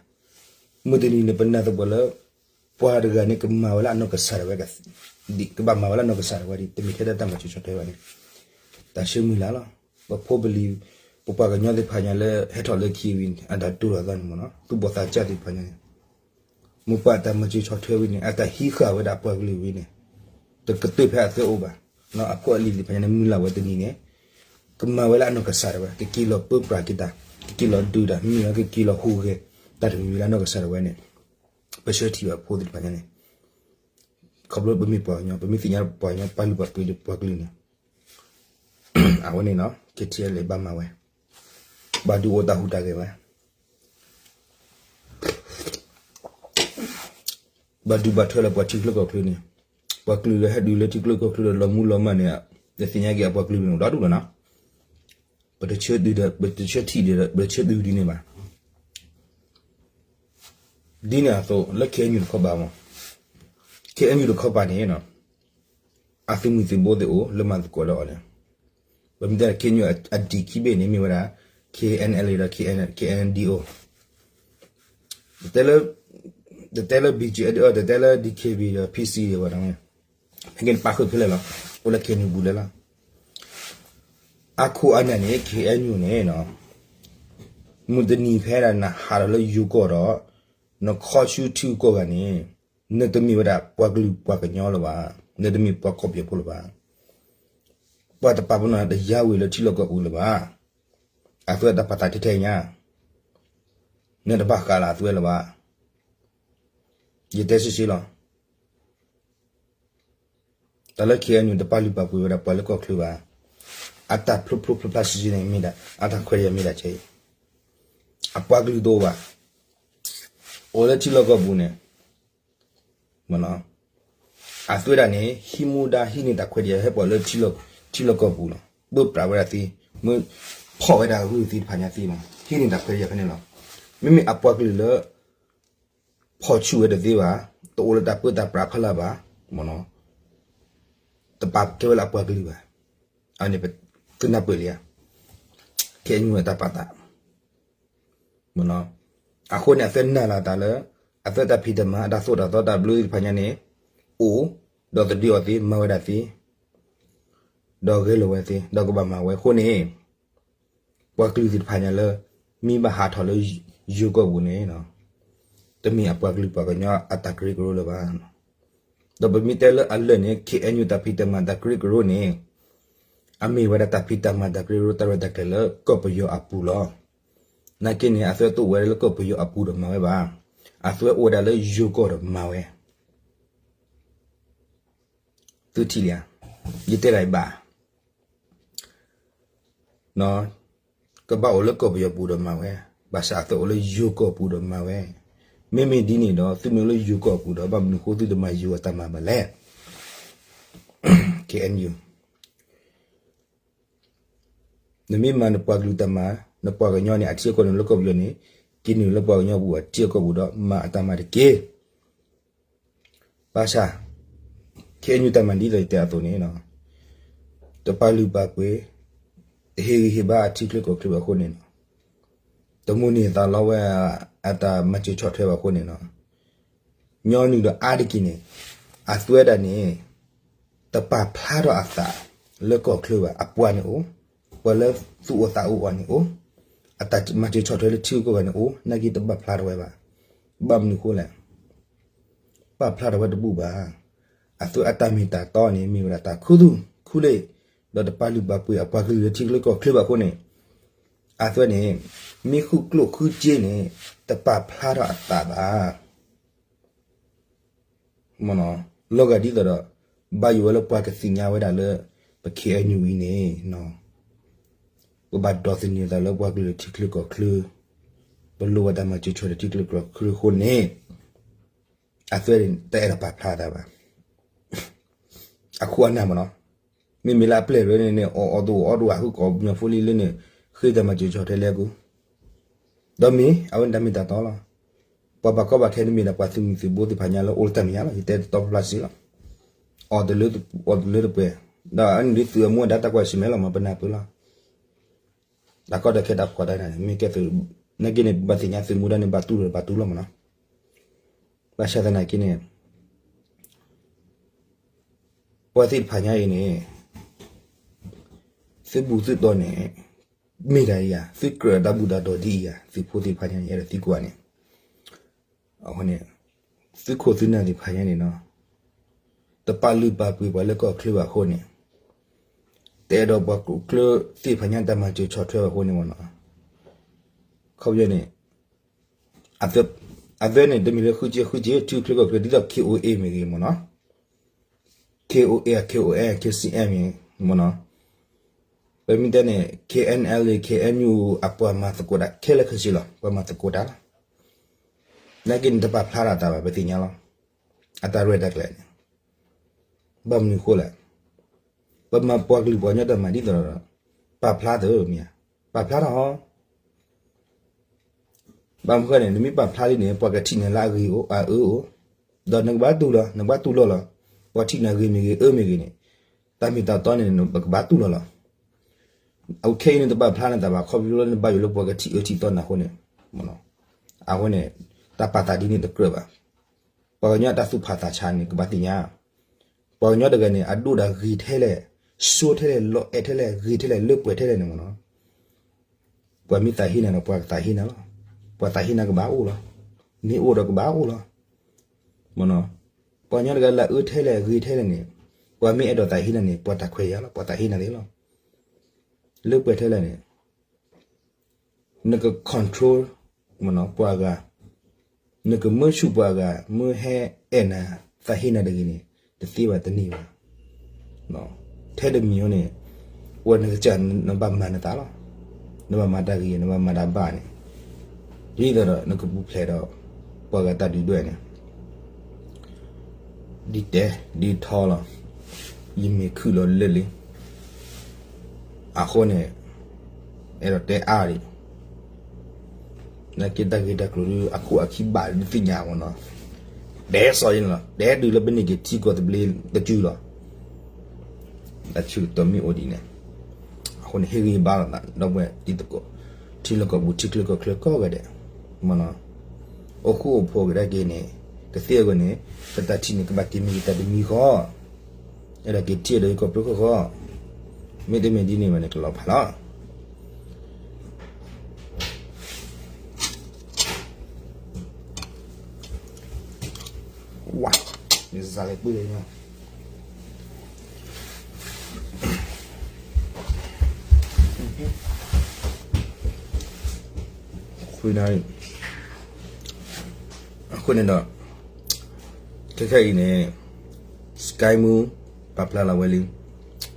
မုၢ်တနံၤန့ၣ် ပနာ်သပှၢ်လၢ ပှၤတဂၤန့ၣ် ကမၤဝဲလၢအနီၢ်ကစၢ်ဒၣ်ဝဲ, ကဘၣ်မၤဝဲလၢအနီၢ်ကစၢ်ဒၣ်ဝဲဒၣ် တမ့ၢ်ထဲလၢတၢ်မၤစၢၤဆီၣ်ထွဲဘၣ်န့ၣ် တၢ်ဆၢမုၢ်လၢ်လီၤ. ပဖိပလံၤ ပပှၤကညီသ့ၣ်တဖၣ်ညါလၢဟဲထီၣ်လၢခံဝံၤန့ၣ် အတၢ်တိၢ်လီၤသးန့ၣ်မ့ၢ်နီၤ သူၣ်ဘီၣ်သးစၢ်သ့ၣ်တဖၣ်ညါန့ၣ် မိၢ်ပၢ်တၢ်မၤစၢၤဆီၣ်ထွဲဝံၤန့ၣ် အတၢ်ဟံးဃာ်ဝဲဒၣ်ပှၤကလုာ်ဝံၤန့ၣ် တကတၢၢ်ဖဲအသၢအိၣ်ဘၣ်. အဖိအလံၤသ့ၣ်တဖၣ်ညါန့ၣ် မုၢ်လၢ်ဝဲတနံၤန့ၣ် ကမၤဝဲလၢအနီၢ်ကစၢ်ဒၣ်ဝဲ ကက့ၤလီၤပၢပြးက့ၤတၢ် ကက့ၤလီၤဒုးတၢ် မ့ၢ်လၢကက့ၤလီၤဟူးဂဲၤ တၢ်တမံၤမံၤလၢအနီၢ်ကစၢ်ဒၣ်ဝဲန့ၣ် ပဆၢထံၣ်ဘၣ်ဖိသ့ၣ်တဖၣ်ညါန့ၣ် ခီဖျိပမ့ၢ်ပှၤကညီ ပမ့ၢ်သ့ၣ်ညါပှၤကညီပာ်လုၢ်ပာ်ပှ့ၤပှၤကလုာ်န့ၣ် အဝဲန့ၣ်နီၤ K T L A ဘၣ်မၤဝဲ ဘၣ်ဒုးအိၣ်တၢ်ဟူးတၢ်ဂဲၤဝဲ ဘၣ်ဒုးဘၣ်ထွဲလၢပှၤထံချၢကီၢ်ချၢန့ၣ် ပှၤကလုာ်လၢဟဲဒုးလၢထံချၢကီၢ်ချၢဒီးလီၤမူလီၤမၢ်န့ၣ် ယသ့ၣ်ညါက့ၤအပှၤကလုာ်န့ၣ်ဒီဒူၣ်လီၤနီၤ ပတဆၢတုၤဒီး ပတဆၢထံၣ်ဒီး ပတဆၢတုၤဒ်န့ၣ်ဘၣ်. ဒ်န့ၣ်အသိးလၢ K N U တခီပၤမး K N U တခီပၤန့ၣ် အသုးမုၢ်သံၣ်ဘိသ့ၣ်အိၣ်လၢမၤသကိးဒီးအီၤန့ၣ် ပမ့ၢ်တဲ K N U အဒံၣ်ခံဘ့ၣ်န့ၣ် မ့ၢ်ဝဲဒၣ် K N L A ဒီး K N D O တတဲလၢ တတဲလၢ B G F တတဲလၢ D K B A ဒီး P C ဒံးဘၣ်နီၤ မ့ၢ်က့ၤပာ်ဃုာ်ဖဲလဲၣ်လီၤ အိၣ်လၢ K N U ပူၤလၢ်လီၤ. အခိၣ်အနၢ်န့ၣ် K N U န့ၣ် မုၢ်တနံၤဖဲဒၣ်နဟးထီၣ်လၢယိၤကီၢ်ဒီး နခီဆူထံဂုၤကီၢ်ဂၤန့ၣ် နတမ့ၢ်ဝဲဒၣ်ပှၤကလုာ်ပှၤကညီလၢၤဘၣ်, နတမ့ၢ်ပှၤကီၢ်ပယီၤဖိလၢၤဘၣ်, ပှၤတပာ်ပနီၣ်တယါဝံၤလၢထံလီၢ်ကီၢ်ပူၤလၢၤဘၣ်, အသုတၢ်ပာ်သးထဲထဲညါ, နတဘၣ်ဃးလၢအသုလၢၤဘၣ်, ယတဲဆ့ဆ့လီၤ. တၢ်လၢ K N U တပာ်လုၢ်ပာ်ပှ့ၤဝဲဒၣ်ပှၤလၢကီၢ်ချၢဘၣ်, အတၢ်ဖျိဖျိဖျါဖျါဆ့ဆ့န့ၣ်မ့ၢ်ဒၣ် အတၢ်ခွဲးတၢ်ယာ်မ့ၢ်ဒၣ်ကဲအံၤ, အပှၤကလုာ်တအိၣ်ဘၣ်, အိၣ်လၢထံလီၢ်ကီၢ်ပူၤန့ၣ် အသုဝဲဒၣ်န့ၣ် ဟံးမူဒါဟံးန့ၢ်တၢ်ခွဲးတၢ်ယာ်ဟဲပှၤလၢထံလီၢ်ကီၢ်ပူၤလီၤ, ပၢပြးဝဲဒၣ်သ့, မ့ၢ်ဖီၣ်ဝဲဒၣ်ဂုၢ်သ့ၣ်တဖၣ်ညါသ့မး, ဟံးန့ၢ်တၢ်ခွဲးတၢ်ယာ်ဖဲန့ၣ်လီၤ. မ့မ့ၢ်အပှၤကလုာ်လၢ ဖီၣ်ဆူၣ်ဝဲတသ့ဘၣ်, တအိၣ်လၢတၢ်ပၢတၢ်ပြးဖီလာ်ဘၣ်, တပာ်ကဲဝဲလၢအပှၤကလုာ်ဘၣ်, အန့ၣ် သုနၢ်ပၢၢ်လံဧါ, ခဲအံၤမ့ၢ်တၢ်ပာ်သး အဃိန့ၣ် အသုနာ်လီၤတၢ်လၢ အသုတၢ်ဖံးတၢ်မၤ အတၢ်သိၣ်တၢ်သီတၢ်ဘျၢသ့ၣ်တဖၣ်ညါန့ၣ် အိၣ်, ဒီးသဒၢအီၤသ့ မၤဝဲဒၣ်သ့, ဒီးဂဲၤလိာ်ဝဲသ့ ဒီးကဘၣ်မၤဝဲအဃိန့ၣ် ပှၤကလုာ်သ့ၣ်တဖၣ်ညါလၢ မ့ၢ်ဘၣ်ဟးထီၣ်လၢယိၤကီၢ်ပူၤန့ၣ် တမ့ၢ်အပှၤကလုာ်ပှၤကညီအတၢ်ကရၢကရိလၢၤဘၣ်. ဒီးပမ့ၢ်တဲလၢအလၢာ်န့ၣ် ခဲအံၤ တၢ်ဖံးတၢ်မၤတၢ်ကရၢကရိန့ၣ် အမ့ၢ်ဝဲဒၣ်တၢ်ဖံးတၢ်မၤတၢ်ကရၢကရိတၢ်ရဲၣ်တၢ်ကျဲၤလၢကီၢ်ပယီၤအပူၤလီၤ. နာ်က့န့ၣ် အသုတအိၣ်ဝဲလၢကီၢ်ပယီၤအပူၤဒီးမၤဝဲဘၣ်. အသုအိၣ်ဝဲဒၣ်လၢယိၤကီၢ်ဒီးမၤဝဲ. သုထံၣ်လံဧါ, ယတဲဒၣ်အံၤဘၣ် ကဘၣ်အိၣ်လၢကီၢ်ပယီၤပူၤဒီးမၤဝဲ, ဘၣ်ဆၣ်အသုအိၣ်လၢယိၤကီၢ်ပူၤဒီးမၤဝဲ. မ့မ့ၢ်ဒ်န့ၣ်ဒီး သုမ့ၢ်အိၣ်လၢယိၤကီၢ်ပူၤဒီး ဘၣ်မနုၤဃိသုတမၤယိၤအတၢ်မၤဘၣ်လဲၣ်. K N U နမ့ၢ်မၤနပှၤကလုာ်တၢ်မၤ, နပှၤကညီန့ၣ် အထံအကီၢ်န့ၣ်လၢကီၢ်ပယီၤန့ၣ်, က့ၤနုာ်လၢပှၤကညီပူၤအထံအကီၢ်ပူၤဒီး မၤအတၢ်မၤတက့ၢ်. ဘၣ်ဆၣ် K N U တၢ်မၤဒ်သိးယတဲအသိးန့ၣ်, တပာ်လုၢ်ပာ်ပှ့ၤ, တဟ့ၣ်ဂံၢ်ဟ့ၣ်ဘါအထံချၢကီၢ်ချၢဘၣ်အဃိန့ၣ်, တမိၣ်န့ၢ်သးလီဝဲအတၢ်မၤစၢၤဆီၣ်ထွဲဘၣ်အဃိန့ၣ်, ညီနုၢ်ဒီးအါတက့ၢ်န့ၣ်, အသုဝဲဒၣ်န့ၣ် တပာ်ဖျါထီၣ်အသးလၢကီၢ်ချၢဘၣ်. အပှၤန့ၣ်အိၣ်, ပှၤလၢသူၣ်အိၣ်သးအိၣ်အီၤန့ၣ်အိၣ်, အတၢ်မၤစၢၤဆီၣ်ထွဲလၢထံဂုၤကီၢ်ဂၤန့ၣ်အိၣ်, နာ်က့တပာ်ဖျါထီၣ်ဝဲဘၣ်. ဘၣ်မနုၤဃိလဲၣ်. ပာ်ဖျါထီၣ်ဝဲတဘူၣ်ဘၣ်. အသုအတၢ်မ့ၢ်တၢ်တီန့ၣ် မ့ၢ်ဝဲဒၣ်တၢ်ခူသူၣ်ခူလ့ၣ်, ဒီးတပာ်လုၢ်ပာ်ပှ့ၤအပှၤကလုာ်လၢထံချၢကီၢ်ချၢဘၣ်အဃိန့ၣ်, အသွဲန့ၣ် မ့ၢ်ဃုကျိၣ်ဃုစ့န့ၣ် တပာ်ဖျါထီၣ်အသးဘၣ်. လီၤဂာ်ဒ်သိးဒီး ဘၣ်ယိၣ်ဝဲလၢပှၤကသ့ၣ်ညါဝဲဒၣ်လၢ ပ ခ့ၣ်အဲၣ်ယူၣ်အံၤ န့ၣ် ပဘၣ်ဒိးသန့ၤသးလၢပှၤကလုာ်ထံချၢကီၢ်ချၢ, ပလိၣ်ဘၣ်တၢ်မၤစၢၤဆီၣ်ထွဲထံချၢကီၢ်ချၢအဃိန့ၣ် အသွဲန့ၣ် တအဲၣ်ဒိးပာ်ဖျါအသးဘၣ်. အခိၣ်အနၢ်မ့ၢ်နီၤ, မ့မ့ၢ်လၢအပျဲၢ်တဖၣ်န့ၣ်န့ၣ် အီၣ်အီၣ်တအိၣ်အီတအိၣ် ဟးဃုကိးပညီဖိလံလၢန့ၣ် ဃ့တၢ်မၤစၢၤဆီၣ်ထွဲလၢအပူၤ, ဒီးမ့ၢ်အဝဲန့ၣ်တၢ်မ့ၢ်တၢ်တီလီၤ. ပှၤဘၣ်ကီဘၣ်ခဲန့ၣ်မ့ၢ်ဒၣ်ပှၤသုးမုၢ်သုးဘိသ့ၣ်တဖၣ်ညါလၢအိၣ်လၢတၢ်မဲာ်ညါလီၤ. ယတဲတတီတလိၤစ့ၢ်လီၤ. အီၣ်တလၢ အီၣ်တလၢတပှဲၤ, ဒီးအန့ၣ်ဒ်သုးအမူအဒါတၢ်ကွၢ်ဆၢၣ်မဲာ်လီၤမး ပနၢ်ပၢၢ်လီၤ. တၢ်ကီတၢ်ခဲတၢ်ဖှီၣ်တၢ်နးန့ၣ် မ့ၢ်ကဲသုး, နာ်က့န့ၣ် ပဘၣ်သ့ၣ်ညါသုးမူဒါန့ၣ် ဘၣ်တူၢ်လိာ်ဘၣ်တူၢ်လိာ်မးနီၤ. ဘၣ်ဆၣ်သနာ်က့န့ၣ် ပှၤသ့ၣ်တဖၣ်ညါအံၤန့ၣ် သုးဘူးသုးတီၤန့ၣ် မ့ၢ်ဒၣ်အံၤဧါ, သုကြၢးတၢ်ဘူၣ်တၢ်တီၤဒ်အံၤဧါ, သုးဖိသ့ၣ်တဖၣ်ညါန့ၣ် အဲၣ်ဒိးသံကွၢ်န့ၣ်, အဃိန့ၣ် သုးခိၣ်သုးနၢ်သ့ၣ်တဖၣ်ညါန့ၣ်နီၤ တပာ်လုၢ်ပာ်ပှ့ၤပှၤလၢကီၢ်ချၢဘၣ်အဃိန့ၣ်, တအဲၣ်ဒိးပှၤကျိာ်ချၢသ့ၣ်တဖၣ်ညါတၢ်မၤစၢၤဆီၣ်ထွဲဘၣ်အဃိန့ၣ်မးနီၤ. ခီပညီန့ၣ် အသွဲန့ၣ် တမ့ၢ်လၢဃုစ့ဃုစ့ ထံချၢကီၢ်ချၢ ဒ်သိး ခ့အိၣ်အ့မ့ၢ်ဂ့ၤမးနီၤ, ခ့အိၣ်အ့ ခ့အိၣ်အ့ ခ့စံအဲမ့ၢ်မးနီၤ, ပမ့ၢ်တဲန့ၣ် ခ့အဲၣ်အဲလ် ခ့အဲၣ်ယူၣ် အပှၤမၤသကိးတၢ်ခဲလၢာ်ခဲဆ့လီၤ, ပှၤမၤသကိးတၢ်လီၤ. နာ်က့န့ၣ် တပာ်ဖျါထီၣ်အသးဘၣ် ပသ့ၣ်ညါလီၤ. အတၢ်ရဲၣ်တၢ်ကျဲၤန့ၣ် ဘၣ်မနုၤအဃိလဲၣ်, ပမၤပှၤကလုာ်ပှၤကညီတၢ်မၤဒ်သိးဒီး ပာ်ဖျါသ့မ့ၢ်ဧါ, ပာ်ဖျါထီၣ် ဘၣ်မနုၤဃိန့ၣ် နမ့ၢ်ပာ်ဖျါလံန့ၣ် ပှၤကထံၣ်နၤလၢအဂ့ၤအိၣ်အအၢအိၣ်, ဒီးနကဘၣ်တူၢ်လိာ် နကဘၣ်တူၢ်လိာ်လီၤ. ပှၤထံၣ်နၤဂ့ၤမ့ၢ်ဂ့ၤ အၢမ့ၢ်ဂ့ၤန့ၣ် တၢ်မ့ၢ်တၢ်တီန့ၣ် ပကဘၣ်တူၢ်လိာ်လီၤ. အခဲအံၤန့ၣ် တပာ်ဖျါနသးဘၣ် ခီဖျိလၢနဘၣ်ယိၣ်လၢပှၤကထံၣ်အၢထံၣ်သီနၤအဃိန့ၣ်, အဃိန့ၣ် တၢ်ပာ်သးဒ်န့ၣ်တကြၢးဘၣ်. ပှၤကညီတၢ်သူၣ်ဖးသးဆးန့ၣ် ကဘၣ်သ့ၣ်ညါ, ပှၤကညီတဂၤန့ၣ် အဒိၣ်ဒၣ်ဂ့ၤထဲလဲၣ်, ဆိထဲလဲၣ်, လီၤအဲၣ်ထဲလဲၣ်, ဂ့ၤထဲလဲၣ်, လၢပှဲၤထဲလဲၣ်န့ၣ်မးနီၤ, ပှၤမ့ၢ်သးဟ့နၤဒီး ပှၤကသးဟ့နၤလီၤ. ပှၤသးဟ့နၤကဘၣ်အိၣ်လီၤ. မ့ၢ်အိၣ်ဒီးကဘၣ်အိၣ်လီၤ. မ့ၢ်နီၤ, ပှၤကညီတဂၤလၢအအၢထဲလဲၣ်ဂ့ၤထဲလဲၣ်န့ၣ်, ပှၤမ့ၢ်အဲၣ်ဒိးသးဟ့နၤန့ၣ် ပှၤတၢ်ခွဲးယာ်လီၤ, ပှၤသးဟ့နၤသ့လီၤ. လၢပှဲၤထဲလဲၣ်န့ၣ် နက control မ့ၢ်နီၤ ပှၤဂၤ, နကမၢဆူၣ်ပှၤဂၤ မၢဟဲအဲၣ်နၤ သးဟ့နၤတဂ့ၤန့ၣ် တသ့ဘၣ်တန့ၢ်ဘၣ်. ထဲတမံၤန့ၣ် ဝဲနကစၢ်နဘၣ်မၤနသးလီၤ. နဘၣ်မၤတၢ်ဂ့ၤ နဘၣ်မၤတၢ်ဘၣ်န့ၣ် ဒ်သိးဒီးနကပူၤဖျဲးဒီး ပှၤဂၤတၢ်ဒုးဒွဲၣ်န့ၣ် ဒ်တဲဒ်ထီလီၤ. ယမ့ၢ်ခုၣ်လီၤလၢလံ အဃိန့ၣ် အဲၣ်ဒိးတဲအါဒံး နာ်က့တၢ်ဂ့ၢ်တၢ်ကျိၤဒ်အခိၣ်အခံဘၣ်ဒုးသ့ၣ်ညါမ့ၢ်နီၤ, တဲစီၤယဲန့ၣ်လီၤ, တဲဒုးလၢပန့ၢ်က့ၤထံကီၢ်သဘျ့တစုလီၤ. တၢ်ဆၢကတီၢ်မ့ၢ်အိၣ်ဒ်န့ၣ် အဃိန့ၣ် ဟ့ၣ်ဂံၢ်ဟ့ၣ်ဘါလိာ်သး ဒီပုၢ်ဝဲၢ်တံၤသကိး ထံလီၢ်ကီၢ်ပူၤ ထံချၢကီၢ်ချၢကိးဂၤဒဲး မ့ၢ်နီၤ, အိၣ်ဃူအိၣ်ဖိးကဒါက့ၤန့ၣ် ကသ့အဂီၢ်န့ၣ် ပတၢ်ထံၣ်န့ၣ် ကဘၣ်က့ၤမ့ၢ်က့ၤတၢ်တမံၤဃီ အဲၣ်ဒိးက့ၤထံၣ်ဒီးယကီၢ်ပၢဃီဃီ, မ့တမ့ၢ်ဒ်န့ၣ်ဘၣ်န့ၣ် ကလီၤဖးလီၤ. ဝါ, န့ၣ်စၢ်လဲၤပှ့ၤလၢညါ ခွံနၣ်ရံၣ်, အဃိန့ၣ်ဒီး ခဲခဲအံၤန့ၣ် Sky Moo ပာ်ဖျါလီၤဝဲလံ,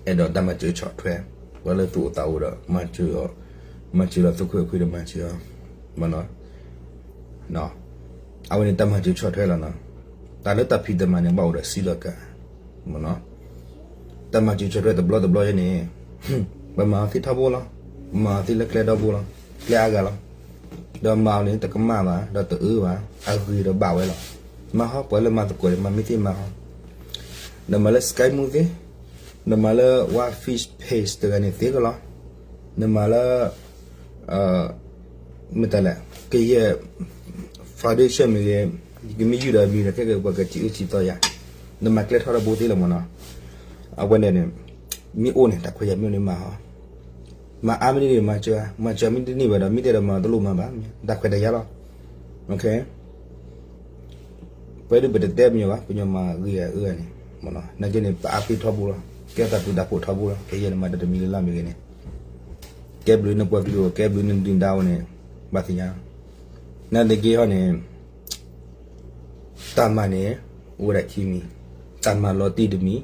အဲၣ်ဒိးတၢ်မၤစၢၤဆီၣ်ထွဲ ပှၤလၢသူၣ်အိၣ်သးအိၣ်ဒီး မၤစၢၤအီၤ, မၤစၢၤလီၤသုးခိၣ်အဲၣ်ခွံဒီးမၤစၢၤအီၤ, မ့ၢ်နီၤ, အဝဲန့ၣ်တၢ်မၤစၢၤဆီၣ်ထွဲလီၤနီၤ, တၢ်လၢတၢ်ဖံးတၢ်မၤန့ၣ် ဘၣ်အိၣ်ဒီးစံးလီၤကၤ, မ့ၢ်နီၤ, တၢ်မၤစၢၤဆီၣ်ထွဲတဘျီတဘျီယဲန့ၣ် ပမၤအီၤသ့ထီဘိလီၤ, မၤအီၤသ့လၢကျဲဒီဘိလီၤ, ကျဲအါဂၤလီၤ, ဒီးမၤအီၤန့ၣ် တကမၣ်ဘၣ် ဒီးတအၢဘၣ် အဂ့ၤဒီးဘၣ်ဝဲလီၤ, မၤဟီ ပှၤလၢမၤသကိးန့ၣ် မၤမ့ၢ်သ့မၤဟီ, နမၤလၢ Sky Moo သ့, နမၤလၢ One Fish Page တဂၤန့ၣ်သ့ကလီၤ, နမၤလၢ မ့ၢ်တၢ်လဲၣ် ကယဲၢ် foundation မ့ၢ်ဂ့ၤ, ယကမ့ၢ်ယုၢ်ဒီးမံၤဒီး ခဲကပှၤကထံၣ်အၢထံၣ်သီယၤ, နမၤကျဲထီၣ်တဘိသ့လီၤမ့ၢ်နီၤ, အဝဲန့ၣ်န့ၣ် မ့ၢ်အိၣ်န့ၣ် တၢ်ခွဲးယာ်မ့ၢ်အိၣ်န့ၣ်မၤဟီ, မၤအါမ့ၢ်န့ၣ်မၤစၢၤ, မၤစၢၤမ့ၢ်တန့ၢ်ဘၣ်ဒီး မ့ၢ်တဲဒီးမၤတလိၣ်မၤဘၣ်, တၢ်ခွဲးတၢ်ယာ်လီၤ, ပဝဲဒၣ်ပတတဲပညီဘၣ်, ပညီမၤဂ့ၤဂၤအၢဂၤန့ၣ်, နာ်က့န့ၣ် ပအါဖ့ထီဘိလီၤ, ကဲတၢ်ပူၤတၢ်ဖှိၣ်ထီဘိလီၤ, ကယဲၢ်န့ၣ်မၤတၢ်တမံၤလၢ်လၢ်မ့ၢ်ဂ့ၤန့ၣ်, ကဲဘျုးနပှၤကလုာ်အိၣ် ကဲဘျုးနဒုၣ်ဒါအိၣ်န့ၣ် ဘၣ်သ့ၣ်ညါ, နာ်သက့ဟီန့ၣ် တၢ်မၤန့ၣ် အိၣ်ဝဲဒၣ်ခံမံၤ, တၢ်မၤလီၤတံၢ်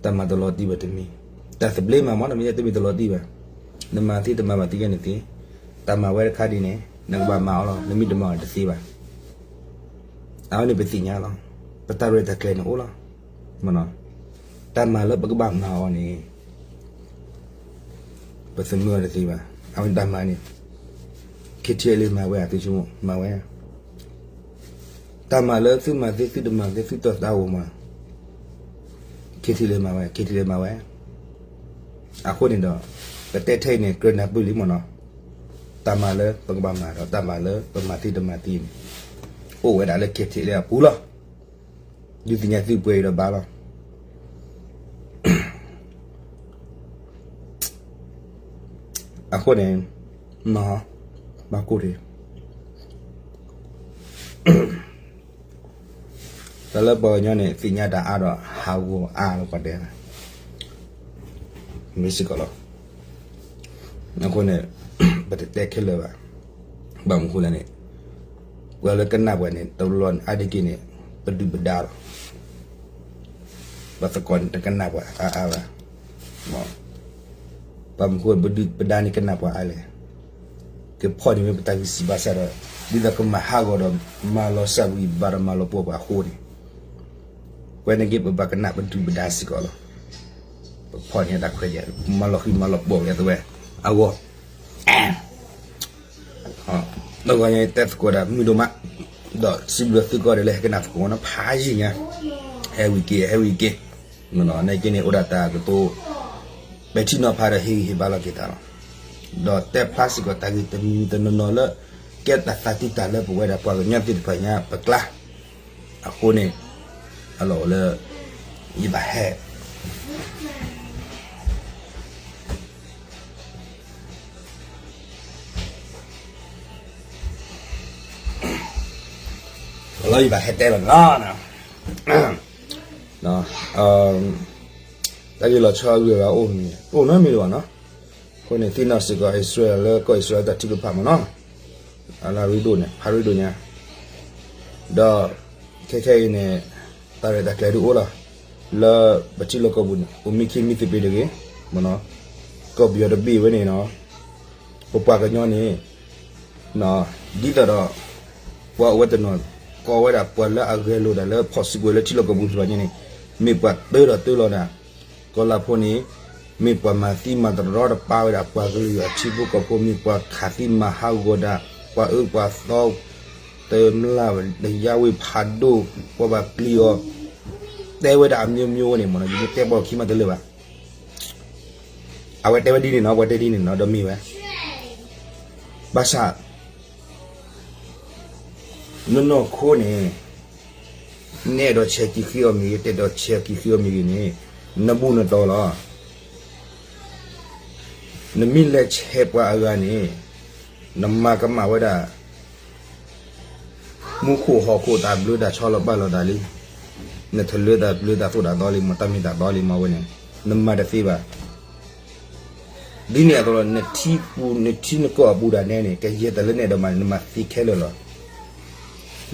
တမံၤ, တၢ်မၤတလီၤတံၢ်ဘၣ်တမံၤ, တၢ်သဘျ့မးမ့ၢ်နီၤ မ့ၢ်တမ့ၢ်တလီၤတံၢ်ဘၣ်, နမၤသ့တမၤဘၣ်သ့ကဲန့ၣ်သ့, တၢ်မၤဝဲတခါဒ်န့ၣ် နကဘၣ်မၤအီၤလီၤ နမ့ၢ်တမၤအီၤတသ့ဘၣ်, အဝဲန့ၣ်ပသ့ၣ်ညါလီၤ, ပတၢ်ရဲၣ်တၢ်ကျဲၤန့ၣ်အိၣ်လီၤ, တၢ်မၤလၢပကဘၣ်မၤအီၤန့ၣ် ပသမုာ်အီၤတသ့ဘၣ်. အဝဲတၢ်မၤန့ၣ် ခ့ထံလ့မၤဝဲ သုဆိကမိၣ်မၤဝဲ, တၢ်မၤလၢသုမၤသ့သုတမၤသ့သုတီၢ်သးအိၣ်မး, ခ့ထံလ့မၤဝဲ ခ့ထံလ့မၤဝဲ. အဃိန့ၣ်ဒီး ပတဲထဲအံၤန့ၣ် ကြၢးနၢ်ပၢၢ်လံမ့ၢ်နီၤ, တၢ်မၤလၢပကဘၣ်မၤဒီးတၢ်မၤလၢပမၤသ့တမၤသ့န့ၣ် အိၣ်ဝဲဒၣ်လၢခ့ထံလ့အပူၤလီၤ. ဒုးသ့ၣ်ညါသုပှဲၤအံၤဒီးဘၣ်လီၤ. အဃိန့ၣ် မၤကိၢ်တ့ၢ်, တၢ်လၢပှၤကညီန့ၣ် သ့ၣ်ညါတၢ်အါဒီး ဟးဂီၤအါလီၤပှၤတဲ, မ့ၢ်စ့ၢ်ကီးလီၤ. အဃိန့ၣ် ပတတဲခဲလၢာ်ဘၣ်. ဘၣ်မနုၤဃိလဲၣ်န့ၣ် ပှၤလၢကနၣ်ပှၤန့ၣ် တဘျီန့ၣ် အါတက့ၢ်န့ၣ် ပဒုၣ်ပဒါလီၤ. ပသကိးန့ၣ် တကနၣ်ပှၤအါအါဘၣ်. ဘၣ်မနုၤဃိ ပဒုၣ်ပဒါန့ၣ်ကနၣ်ပှၤအါလဲၣ်. ကဖီၣ်န့ၢ်မ့ၢ်ပတၢ်ဂံၢ်စၢ်ဘါစၢ်ဒီး ဒ်သိးကမၤဟးဂီၤဒီး မၤလီၤစၢ်ဝံၤဘၣ်ဒီးမၤလီၤပှီၢ်ပှၤအဃိန့ၣ် ပဝဲန့ၣ်က့ၤပဘၣ်ကနၣ်ပဒုၣ်ပဒါစ့ၢ်ကီးလီၤ. ပဖီၣ်န့ၢ်တၢ်ခွဲးယာ် မၤလီၤဃံၤမၤလီၤပှီၢ်ဝဲအသဝဲ အဂီၢ် လၢဂီၢ်ညါတဲသကိးဒၣ်မုၢ်ဒိၣ်မး, ဒီးစံးဘျုးသုကိးဂၤဒဲးလၢဟဲကနၣ်သကိးနီၤ ဖးယံာ်ညါ, ဟဲဝံၤက့ၤ ဟဲဝံၤက့ၤ, နာ်က့န့ၣ် အိၣ်ဒၣ်တၢ်ကတိၤ ပဲာ်ထံနီၤဖးဒီးဟ့ၣ်ဂံၢ်ဟ့ၣ်ဘါလီၤက့ၤတၢ်လီၤ. ဒီးတဲဖျါစ့ၢ်ကီးတၢ်ဂ့ၢ်တမံၤတနီၤနီၤလၢ ကဲတၢ်သးတံၢ်တၢ်လၢပဝဲဒၣ်ပှၤကညီသ့ၣ်တဖၣ်ညါပကျါ, အဃိန့ၣ် အလီၢ်အိၣ်လၢ ယဘၣ်ဟဲ လီၤယဘၣ်ဟဲတဲလီၤနီၤ, တၢ်ဂ့ၢ်လီၤဆီအဂုၤအဂၤအိၣ်မ့ၢ် အိၣ်နီတမံၤလၢၤဘၣ်နီၤ. အဃိန့ၣ် သ့ၣ်နီၣ်စ့ၢ်ကီးအံၣ်စရ့လးလၢကီၢ်အံၣ်စရ့လးတၢ်ထုကဖၣ်မ့ၢ်နီၤ, အလၢရ့ဒိၣ်န့ၣ် ဖးရ့ဒိၣ်ညါ, ဒီးခဲခဲအံၤန့ၣ် တၢ်ရဲၣ်တၢ်ကျဲၤဒုးအိၣ်လီၤ. လၢပထံလီၢ်ကီၢ်ပူၤန့ၣ် အိၣ်မံခ့မံသပ့ၤတဂ့ၤ, မ့ၢ်နီၤ, ကီၢ်ပယီၤတဘ့ၣ်ဝဲန့ၣ်နီၤ, ပပှၤကညီန့ၣ် ဒ်သိးဒီး ပှၤအိၣ်ဝဲတနီၤ ကိးဝဲဒၣ်ပှၤလၢအဂဲၤလိာ်တၢ်လၢဖီၣ်စုကဝဲၤလၢထံလီၢ်ကီၢ်ပူၤတဖၣ်ညါန့ၣ် မ့ၢ်ပှၤတၢဒီးတၢလီၤဒၣ်, ကီၢ်လၤဖိန့ၣ် မ့ၢ်ပှၤမၤသံမၤတရီတပါဝဲဒၣ်ပှၤကလုာ်အထံဖိကီၢ်ဖိ မ့ၢ်ပှၤခးသံမၤဟးဂီၤဒၣ် ပှၤအၢပှၤသီ တမျၢ်တယါဝ့ၢ်ဖးဒိၣ် ပှၤဘၣ်ပျံၤအီၤ တဲဝဲဒၣ်အမျိုးမျိုးန့ၣ်မ့ၢ်နီၤ ယတဲပှၤခံမးတလၢာ်ဘၣ်. အဝဲတဲဝဲဒ်န့ၣ်နီၤ ပှၤတဲဒ်န့ၣ်နီၤ ဒီးမ့ၢ်ဝဲ ဘၣ်ဆၣ် နနီၢ်ခိန့ၣ် နအဲၣ်ဒိးဆဲးက့ၤဃ့အီၤမ့ၢ်ဂ့ၤ တအဲၣ်ဒိးဆဲးက့ၤဃ့အီၤမ့ၢ်ဂ့ၤန့ၣ် နဘူၣ်နတီလီၤ. နမ့ၢ်လဲၤဆဲးပှၤအဂၤန့ၣ် နမၤကမၣ်ဝဲဒၣ် မူခိၣ်ဟီၣ်ခိၣ်တၢ်ဘျၢတၢ်ဆီလီၤပာ်လီၤတၢ်လံ. နထလၢတၢ်ဘျၢတၢ်သိၣ်တၢ်သီလံ မ့ၢ်တၢ်မ့ၢ်တၢ်တီလံ မ့ၢ်ဝဲန့ၣ် နမၤတသ့ဘၣ်. ဒ်န့ၣ်အသိးလီၤ နထံပူၤ နထံနကီၢ်အပူၤဒၣ်နဲန့ၣ် ကယဲၢ်တၢ်လၢနအဲၣ်ဒိးမၤန့ၣ် နမၤသ့ခဲလၢာ်လီၤ.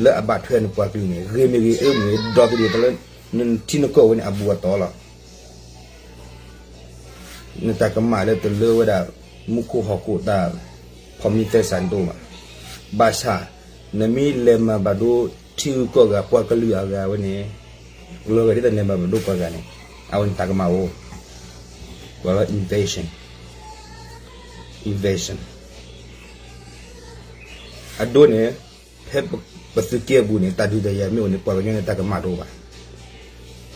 လၢအဘၣ်ထွဲနပှၤကလုာ်န့ၣ် ဂ့ၤမ့ၢ်ဂ့ၤ အၢမ့ၢ်ဂ့ၤ ဒီသဒၢတၢ်လၢ နထံနကီၢ်ဝဲန့ၣ် အဘူးအတီလီၤ. နတၢ်ကမၣ်လၢတလၢဝဲဒၣ် မူခိၣ်ဟီၣ်ခိၣ်တၢ် ဖီမံသဲစးဒိၣ်ဘၣ်. ဘၣ်ဆၣ် နမ့ၢ်လဲၤမၤဘၣ်ဒိထံဂုၤကီၢ်ဂၤ ပှၤကလုာ်အဂၤဝဲန့ၣ် လီၤဂာ်ဒ်သိးနလဲၤမၤဘၣ်ဒိပှၤဂၤန့ၣ် အဝဲန့ၣ်တၢ်ကမၣ်အိၣ် ပှၤလၢ invasion invasion အဒိန့ၣ် ဖဲပသုးက့အပူၤန့ၣ် တၢ်ဒုးတၢ်ယၤမ့ၢ်အိၣ်န့ၣ် ပှၤကညီန့ၣ်တၢ်ကမၣ်တအိၣ်ဘၣ်.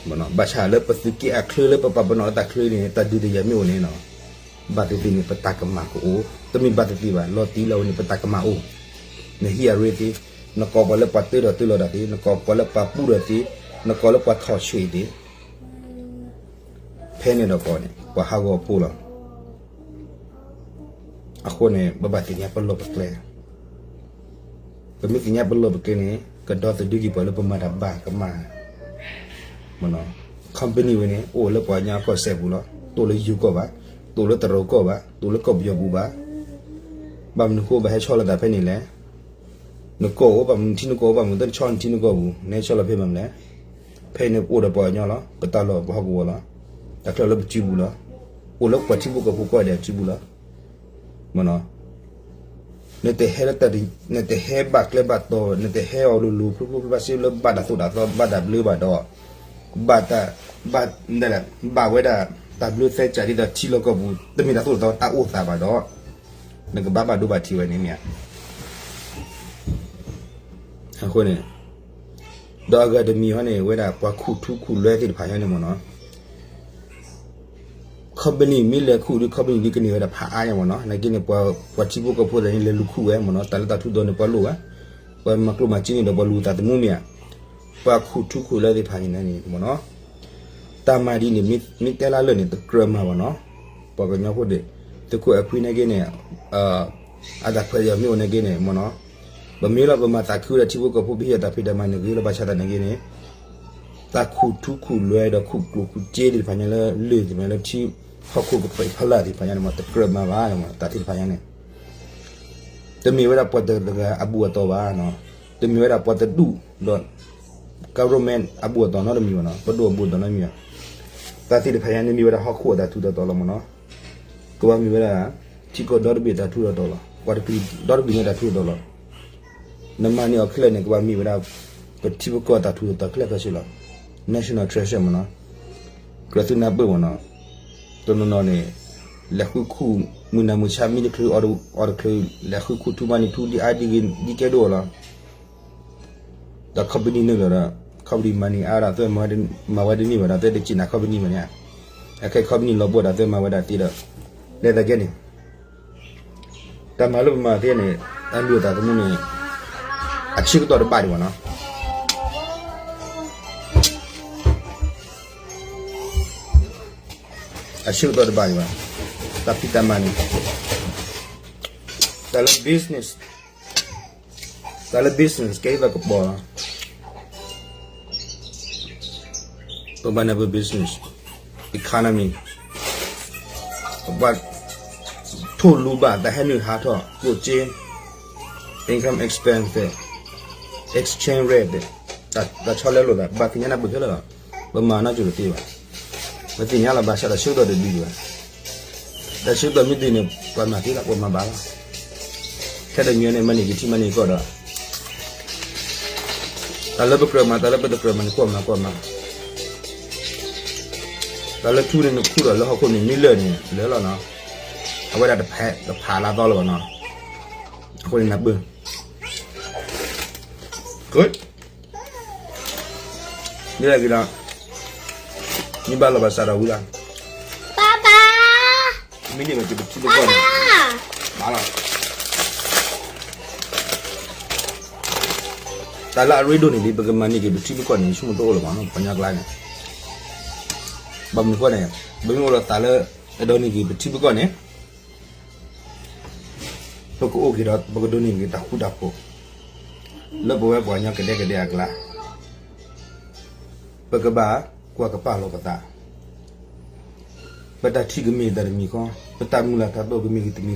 ဘၣ်ဆၣ်လၢပသုးက့အချၢလၢပပာ်ပနီၣ်အတၢ်ချၢန့ၣ် တၢ်ဒုးတၢ်ယၤမ့ၢ်အိၣ်န့ၣ်နီၤ ဘၣ်သ့ၣ်သ့ၣ်န့ၣ် ပတၢ်ကမၣ်ကအိၣ်, တမ့ၢ်ဘၣ်သ့ၣ်သ့ၣ်ဘၣ် လီၤတံၢ်လီၤဝဲန့ၣ် ပတၢ်ကမၣ်အိၣ်, နဟံးအရ့သ့, နကိးပှၤလၢပှၤတၢဒီးတၢလီၤတၢ်သ့, နကိးပှၤလၢပှၤပူဒီးသ့, နကိးလၢပှၤထီၣ်ဆွံသ့, ဖဲန့ၣ်ဒီးကိးန့ၣ် ပှၤဟးဂီၤဖိလီၤ. အဃိန့ၣ် ပဘၣ်သ့ၣ်ညါပလီၢ်ပကျဲ ပမ့ၢ်သ့ၣ်ညါပလီၢ်ပကျဲန့ၣ် ကဒီသဒၢက့ၤပှၤလၢပမၤတၢ်ဘၣ်ကမၣ်, company ဝဲန့ၣ် အိၣ်လၢပှၤကညီကီၢ်စဲၣ်ပူၤလီၤ, တအိၣ်လၢယိၤကီၢ်ဘၣ်, တအိၣ်လၢတရူးကီၢ်ဘၣ်, တအိၣ်လၢကီၢ်ပယီၤပူၤဘၣ်. ဘၣ်မနုၤဃိဘၣ်ဟဲဆီလီၤသးဖဲန့ၣ်လဲၣ်. နကီၢ်အိၣ်ဘၣ်မနုၤ ထံနကီၢ်အိၣ်ဘၣ်မနုၤ တဆီနထံနကီၢ်ပူၤ နဟဲဆီလီၤဖဲဘၣ်မနုၤလဲၣ်. ဖဲန့ၣ်အိၣ်ဒီးပှၤကညီလီၤ, ပတၢ်လီၢ်ပဟီၣ်ကဝီၤလီၤ, တၢ်ချၢလၢပစုပူၤလီၤ, အိၣ်လၢပှၤထံဖိကီၢ်ဖိကိးဂၤဒဲးစုပူၤလီၤ. မ့ၢ်နီၤ, နတဟဲလၢ, နတဟဲဘၣ်ကျဲဘၣ်တီၤ, နတဟဲအီၤလိၤလိၤဖျိဖျိဖျိဖျိစ့လၢဘၣ်တၢ်သိၣ်တၢ်သီဘၣ်တၢ်ဘျၢဘၣ်ဒီး, ဘၣ်တၢ်, ဘၣ်, ဘၣ်ဝဲဒၣ်တၢ်ဘျၢသဲစးဒ်သိးထံလီၢ်ကီၢ်ပူၤ တမ့ၢ်တၢ်သိၣ်တၢ်သီတၢ်အိၣ်သးဘၣ်ဒီး, နကဘၣ်ဘၣ်ဒိဘၣ်ထံးဝဲန့ၣ်မ့ၢ်ဧါ. အဃိန့ၣ်, ဒီးအဂၤတမံၤဟီန့ၣ် ဝဲဒၣ်ပှၤခူၣ်ထူခူၣ်လွဲသ့ၣ်တဖၣ်ညါန့ၣ်မ့ၢ်နီၤ, company မ့ၢ်လဲၤခူၣ်ဒီး company ဒ်ကန့ၢ်ဝဲဒၣ်ဖးအါညါမ့ၢ်နီၤ, နာ်က့န့ၣ် ပှၤထံဖိကီၢ်ဖိသ့ၣ်န့ၣ် လဲၤလူၤခူၣ်ဝဲမ့ၢ်နီၤ, တၢ်လၢတၢ်ထူးဒီးန့ၣ် ပှၤလိၣ်ဝဲ, ပှၤမၤကျိၣ်မၤစ့န့ၣ်ဒီး ပှၤလူၤသးသမူမ့ၢ်ဧါ, ပှၤခူၣ်ထူခူၣ်လွဲသ့ၣ်တဖၣ်န့ၣ်န့ၣ်မ့ၢ်နီၤ, တၢ်မၤဒ်န့ၣ် မ့ၢ်တဲလၢလၢာ်န့ၣ် တကြၢးမၤဘၣ်နီၤ, ပှၤကညီဖိဒၣ်, သုးခိၣ်အဲၣ်ခွံနာ်က့န့ၣ်, အတၢ်ခွဲးယာ်မ့ၢ်အိၣ်နာ်က့န့ၣ်မ့ၢ်နီၤ, ပမ့ၢ်လီၤပမၤသးခုဒီးထံဖိကီၢ်ဖိ ပဟ့ၣ်အီၤတၢ်ဖံးတၢ်မၤန့ၣ်ဂ့ၤလီၤ, ဘၣ်ဆၣ်သနာ်က့န့ၣ် တၢ်ခူၣ်ထူခူၣ်လွဲဒီးခူၣ်ကျိၣ်ခူၣ်စ့သ့ၣ်တဖၣ်ညါလၢလၢာ်သ့ၣ်တဖၣ်ညါလၢထံဟီၣ်ခိၣ်ကပၤဖီလာ်သ့ၣ်တဖၣ်ညါန့ၣ်မ့ၢ် တကြၢးမၤဘၣ်, တၢ်သ့ၣ်တဖၣ်ညါန့ၣ် တမ့ၢ်ဝဲဒၣ်ပှၤတဂၤအဘူးအတီၤဘၣ်, တမ့ၢ်ဝဲဒၣ်ပှၤတဒူၣ်ဒီး government အဘူးအတီၤနီတမံၤဘၣ်နီၤ, ပဒိၣ်အဘူးအတီၤနီတမံၤဘၣ်, တၢ်သ့ၣ်တဖၣ်ညါန့ၣ်မ့ၢ်ဝဲဒၣ်ဟီၣ်ခိၣ်အတၢ်ထူးတၢ်တီၤလီၤမ့ၢ်နီၤ, ကဘၣ်မ့ၢ်ဝဲဒၣ် ထံကီၢ်ဒီတဘ့ၣ်တၢ်ထူးတၢ်တီၤလီၤ, ပှၤတကလုာ်ဒီတကလုာ်န့ၣ်တၢ်ထူးတၢ်တီၤလီၤ, နမၤန့ၢ်အီၤခဲလၢာ်န့ၣ် ကဘၣ်မ့ၢ်ဝဲဒၣ် ပထံပကီၢ်တၢ်ထူးတၢ်တီၤခဲလၢာ်ခဲဆ့လီၤ, national treasure မ့ၢ်နီၤ, ကြၢးသုနၢ်ပၢၢ်မ့ၢ်နီၤ, တနီၤနီၤန့ၣ် လဲၤဃုခူၣ်မုၢ်နၤမုၢ်ဆါ မံတချုးအီတချုး လဲၤဃုခူၣ်ထူမၤနံၤထူ ဒ်အါဒ်ဂ့ၤ ဒ်ကဲဒိၣ်အီၤလီၤ, ဒီး company န့ၣ်လီၤဒီး company မၤန့ၢ်အါဒီး သုမၤဝဲတန့ၢ်ဘၣ်ဒီး သုတစံးနၤ company ဘၣ်န့ၣ်, အခဲ company လီၤပှီၢ်ဒီး သုမၤဝဲဒၣ်သ့ဒီး လဲၤသးကဲန့ၣ်, တၢ်မၤလၢပမၤသ့န့ၣ် တၢ်လုၢ်အသးသမူန့ၣ် အဆၢကတီၢ်တဘၣ်ဒံးဘၣ်နီၤ, အဆၢကတီၢ်တဘၣ်ဒံးဘၣ်, တၢ်ဖံးတၢ်မၤန့ၣ် တၢ်လၢ business, တၢ်လၢ business ကဲဒ်သိးကပီၤလီၤ, ပဘၣ်နၢ်ပၢၢ် business, economy, ပဘၣ်ထိၣ်လူၤဘၣ် တၢ်ဟဲနုာ်ဟးထီၣ် ကျိၣ်စ့, income expense, exchange rate, တၢ်ဆီလဲလိာ်သး ပဘၣ်သ့ၣ်ညါနၢ်ပၢၢ်ခဲလၢာ်လီၤ, ပမၤနီတစိၤတသ့ဘၣ်, ပသ့ၣ်ညါလီၤ ဘၣ်ဆၣ်ဒီးဆၢကတီၢ်တဒုးဒံးဘၣ်, တၢ်ဆၢကတီၢ်မ့ၢ်ဒုးန့ၣ် ပှၤမၤသ့လီၤ ပှၤမၤဘၣ်လီၤ, ခဲတမံၤန့ၣ် မၤန့ၢ်က့ၤထံမၤန့ၢ်ကီၢ်ဒီး တၢ်လၢပကြၢးမၤ တၢ်လၢပတကြၢးမၤန့ၣ် ကွၢ်မၤကွၢ်မၤ, တၢ်လၢထူန့ၣ်နခူၣ်ဒီးလၢဟီၣ်ခိၣ်န့ၣ် မ့ၢ်လၢာ်န့ၣ် လၢာ်လီၤနီၤ, အဝဲဒၣ်တဖးလၢသီလၢၤဘၣ်နီၤ, အဃိန့ၣ်နၢ်ပၢၢ် မ့ၢ်လၢက့ၤဒီး မ့ၢ်ဘၣ်လီၤဘၣ်စးဒီးဝံၤလီၤ, မ့ၢ်န့ၢ်ဘၣ်က့ၤပထံပကီၢ်န့ၣ် ဘၣ်လီၤ, တၢ်လၢအရ့ဒိၣ်န့ၣ်ဒ် ပကမၤန့ၢ်က့ၤပထံပကီၢ်န့ၣ် ဆိကမိၣ်တအိၣ်လၢၤဘၣ်နီၤ ပှၤကညီကျါန့ၣ်, ဘၣ်မနုၤဃိန့ၣ် ပမ့ၢ်အိၣ်ဒီးသးလၢ အဲၣ်ဒိးန့ၢ်က့ၤပထံပကီၢ်န့ၣ် ပကအိၣ်က့ၤဒီး ပကဒိးန့ၢ်က့ၤတၢ်ဃူတၢ်ဖိး လၢပဝဲပှၤကညီကဒဲကဒဲအကျါ, ပကဘၣ်ကွၢ်ကပာ်လီၤပသး, ပတၢ်ထံၣ်ကမ့ၢ်တၢ်တမံၤဃီ, ပတၢ်မုၢ်လၢ်တၢ်တိာ်ကမ့ၢ်တမံၤဃီ,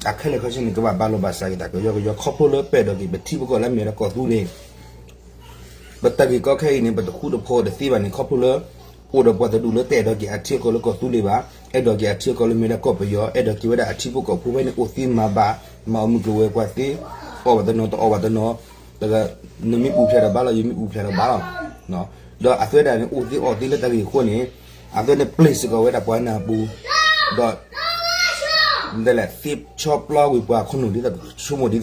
အခဲလၢာ်ခဲဆ့န့ၣ် ကဘၣ်ဘၣ်လီၤဘၣ်စးက့ၤတၢ်ကယီကယီ ခီဖျိလၢပအဲၣ်ဒိးက့ၤပထံပကီၢ်လၢအမ့ၢ်ဝဲဒၣ်ကီၢ်သူလ့ၤ ပတၢ်ဂ့ၢ်ကီခဲအံၤန့ၣ် ပတဃူတဖိးတသ့ဘၣ်န့ၣ် ခီဖျိလၢ အိၣ်ဒီးပှၤတဒူၣ်လၢတအဲၣ်ဒိးက့ၤအထံအကီၢ်လၢကီၢ်သူလ့ၤဘၣ်, အဲၣ်ဒိးက့ၤအထံအကီၢ်လၢမ့ၢ်ဝဲဒၣ်ကီၢ်ပယီၤ, အဲၣ်ဒိးက့ၤဝဲဒၣ်အထံဖိကီၢ်ဖိဖဲန့ၣ် အိၣ်သ့မၤဘၣ်, မၤအီၣ်မုၢ်ကျိၤဝဲၤကွာ်သ့, အီၣ်ဘၣ်တနီၤတအီၣ်ဘၣ်တနီၤ, နမ့ၢ်ပူၤဖျဲးဒီးဘၣ်လီၤ, ယမ့ၢ်ပူၤဖျဲးဒီးဘၣ်လီၤ. ဒီးအသုဝဲဒၣ်န့ၣ် အိၣ်သ့အီၣ်သ့လၢတၢ်ဂ့ၢ်အဃိန့ၣ် အသုန့ၣ် ပျဲစ့ၢ်ကီးဝဲဒၣ်ပှၤနၢ်ပူၤ, ဒီး ဒ်လဲၣ် သ့ဆီပျီဝံၤပှၤခိၣ်နူာ်ဒ်သိးကဆိကမိၣ်ဒ်သိးအီၤ ဒီး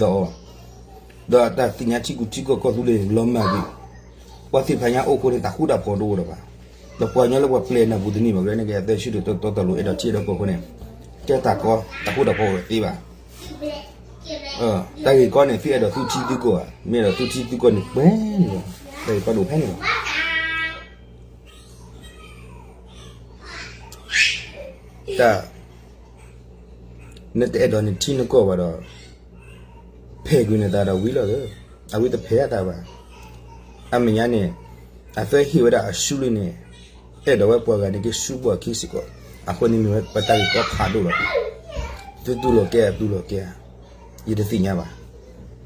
တၢ်သ့ၣ်ညါထံကူထံကီၢ်ကီၢ်သူလ့ၤလီၤမၢ်ကွံာ်, ပှၤသ့ၣ်တဖၣ်ညါအိၣ်ဃိန့ၣ် တၢ်ဃူတၢ်ဖိးတအိၣ်ဒီးဘၣ်, ဒီးပှၤကညီလၢပှၤပျဲနၢ်ပူၤတန့ၢ်ဘၣ် ကဲန့ၣ်ကဲ အသုဆူၣ်တၢ်တီတၢ်လိၤ အဲၣ်ဒိးထံအဲၣ်ဒိးကီၢ်အဃိန့ၣ်, ကဲတၢ်ကီ တၢ်ဃူတၢ်ဖိးအိၣ်သ့ဘၣ်. တၢ်ဂ့ၢ်ကီန့ၣ် သုအဲၣ်ဒိးသူထံသုကီၢ်ဧါ, မ့ၢ်အဲၣ်ဒိးသူထံသုကီၢ်န့ၣ် ပှဲၤန့ၣ်လီၤ, တၢ်ဂ့ၢ်ကီဒိၣ်ဖဲန့ၣ်လီၤ. တၢ် နတအဲၣ်ဒိးနထံနကီၢ်ဘၣ်ဒီး ဖဲးကွံာ်နသးဒီးဝံၤလီၤ. အဝဲတဖဲးအသးဘၣ်. အမဲာ်ညါန့ၣ် အသးဟ့ၣ်ဝဲဒၣ်အစုလံန့ၣ် အဲၣ်ဒိးဝဲပှၤဂၤန့ၣ်က့ၤဆူပှၤခံစ့ၢ်ကီး, အဃိန့ၣ်မ့ၢ်ဝဲပတၢ်ဂ့ၢ်ကီဖးဒိၣ်လီၤ. သုတူၢ်လိာ်ကဲ တူၢ်လိာ်ကဲ, ယတသ့ၣ်ညါဘၣ်.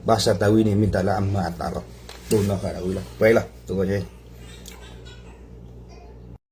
ဘၣ်ဆၣ်တၢ်ဝဲန့ၣ် မ့ၢ်တၢ်လၢအမၤအသးလီၤ. တိၢ်နီၣ်ဃာ်ဒီးဝံၤလီၤ. ပှဲၤလီၤ သကိး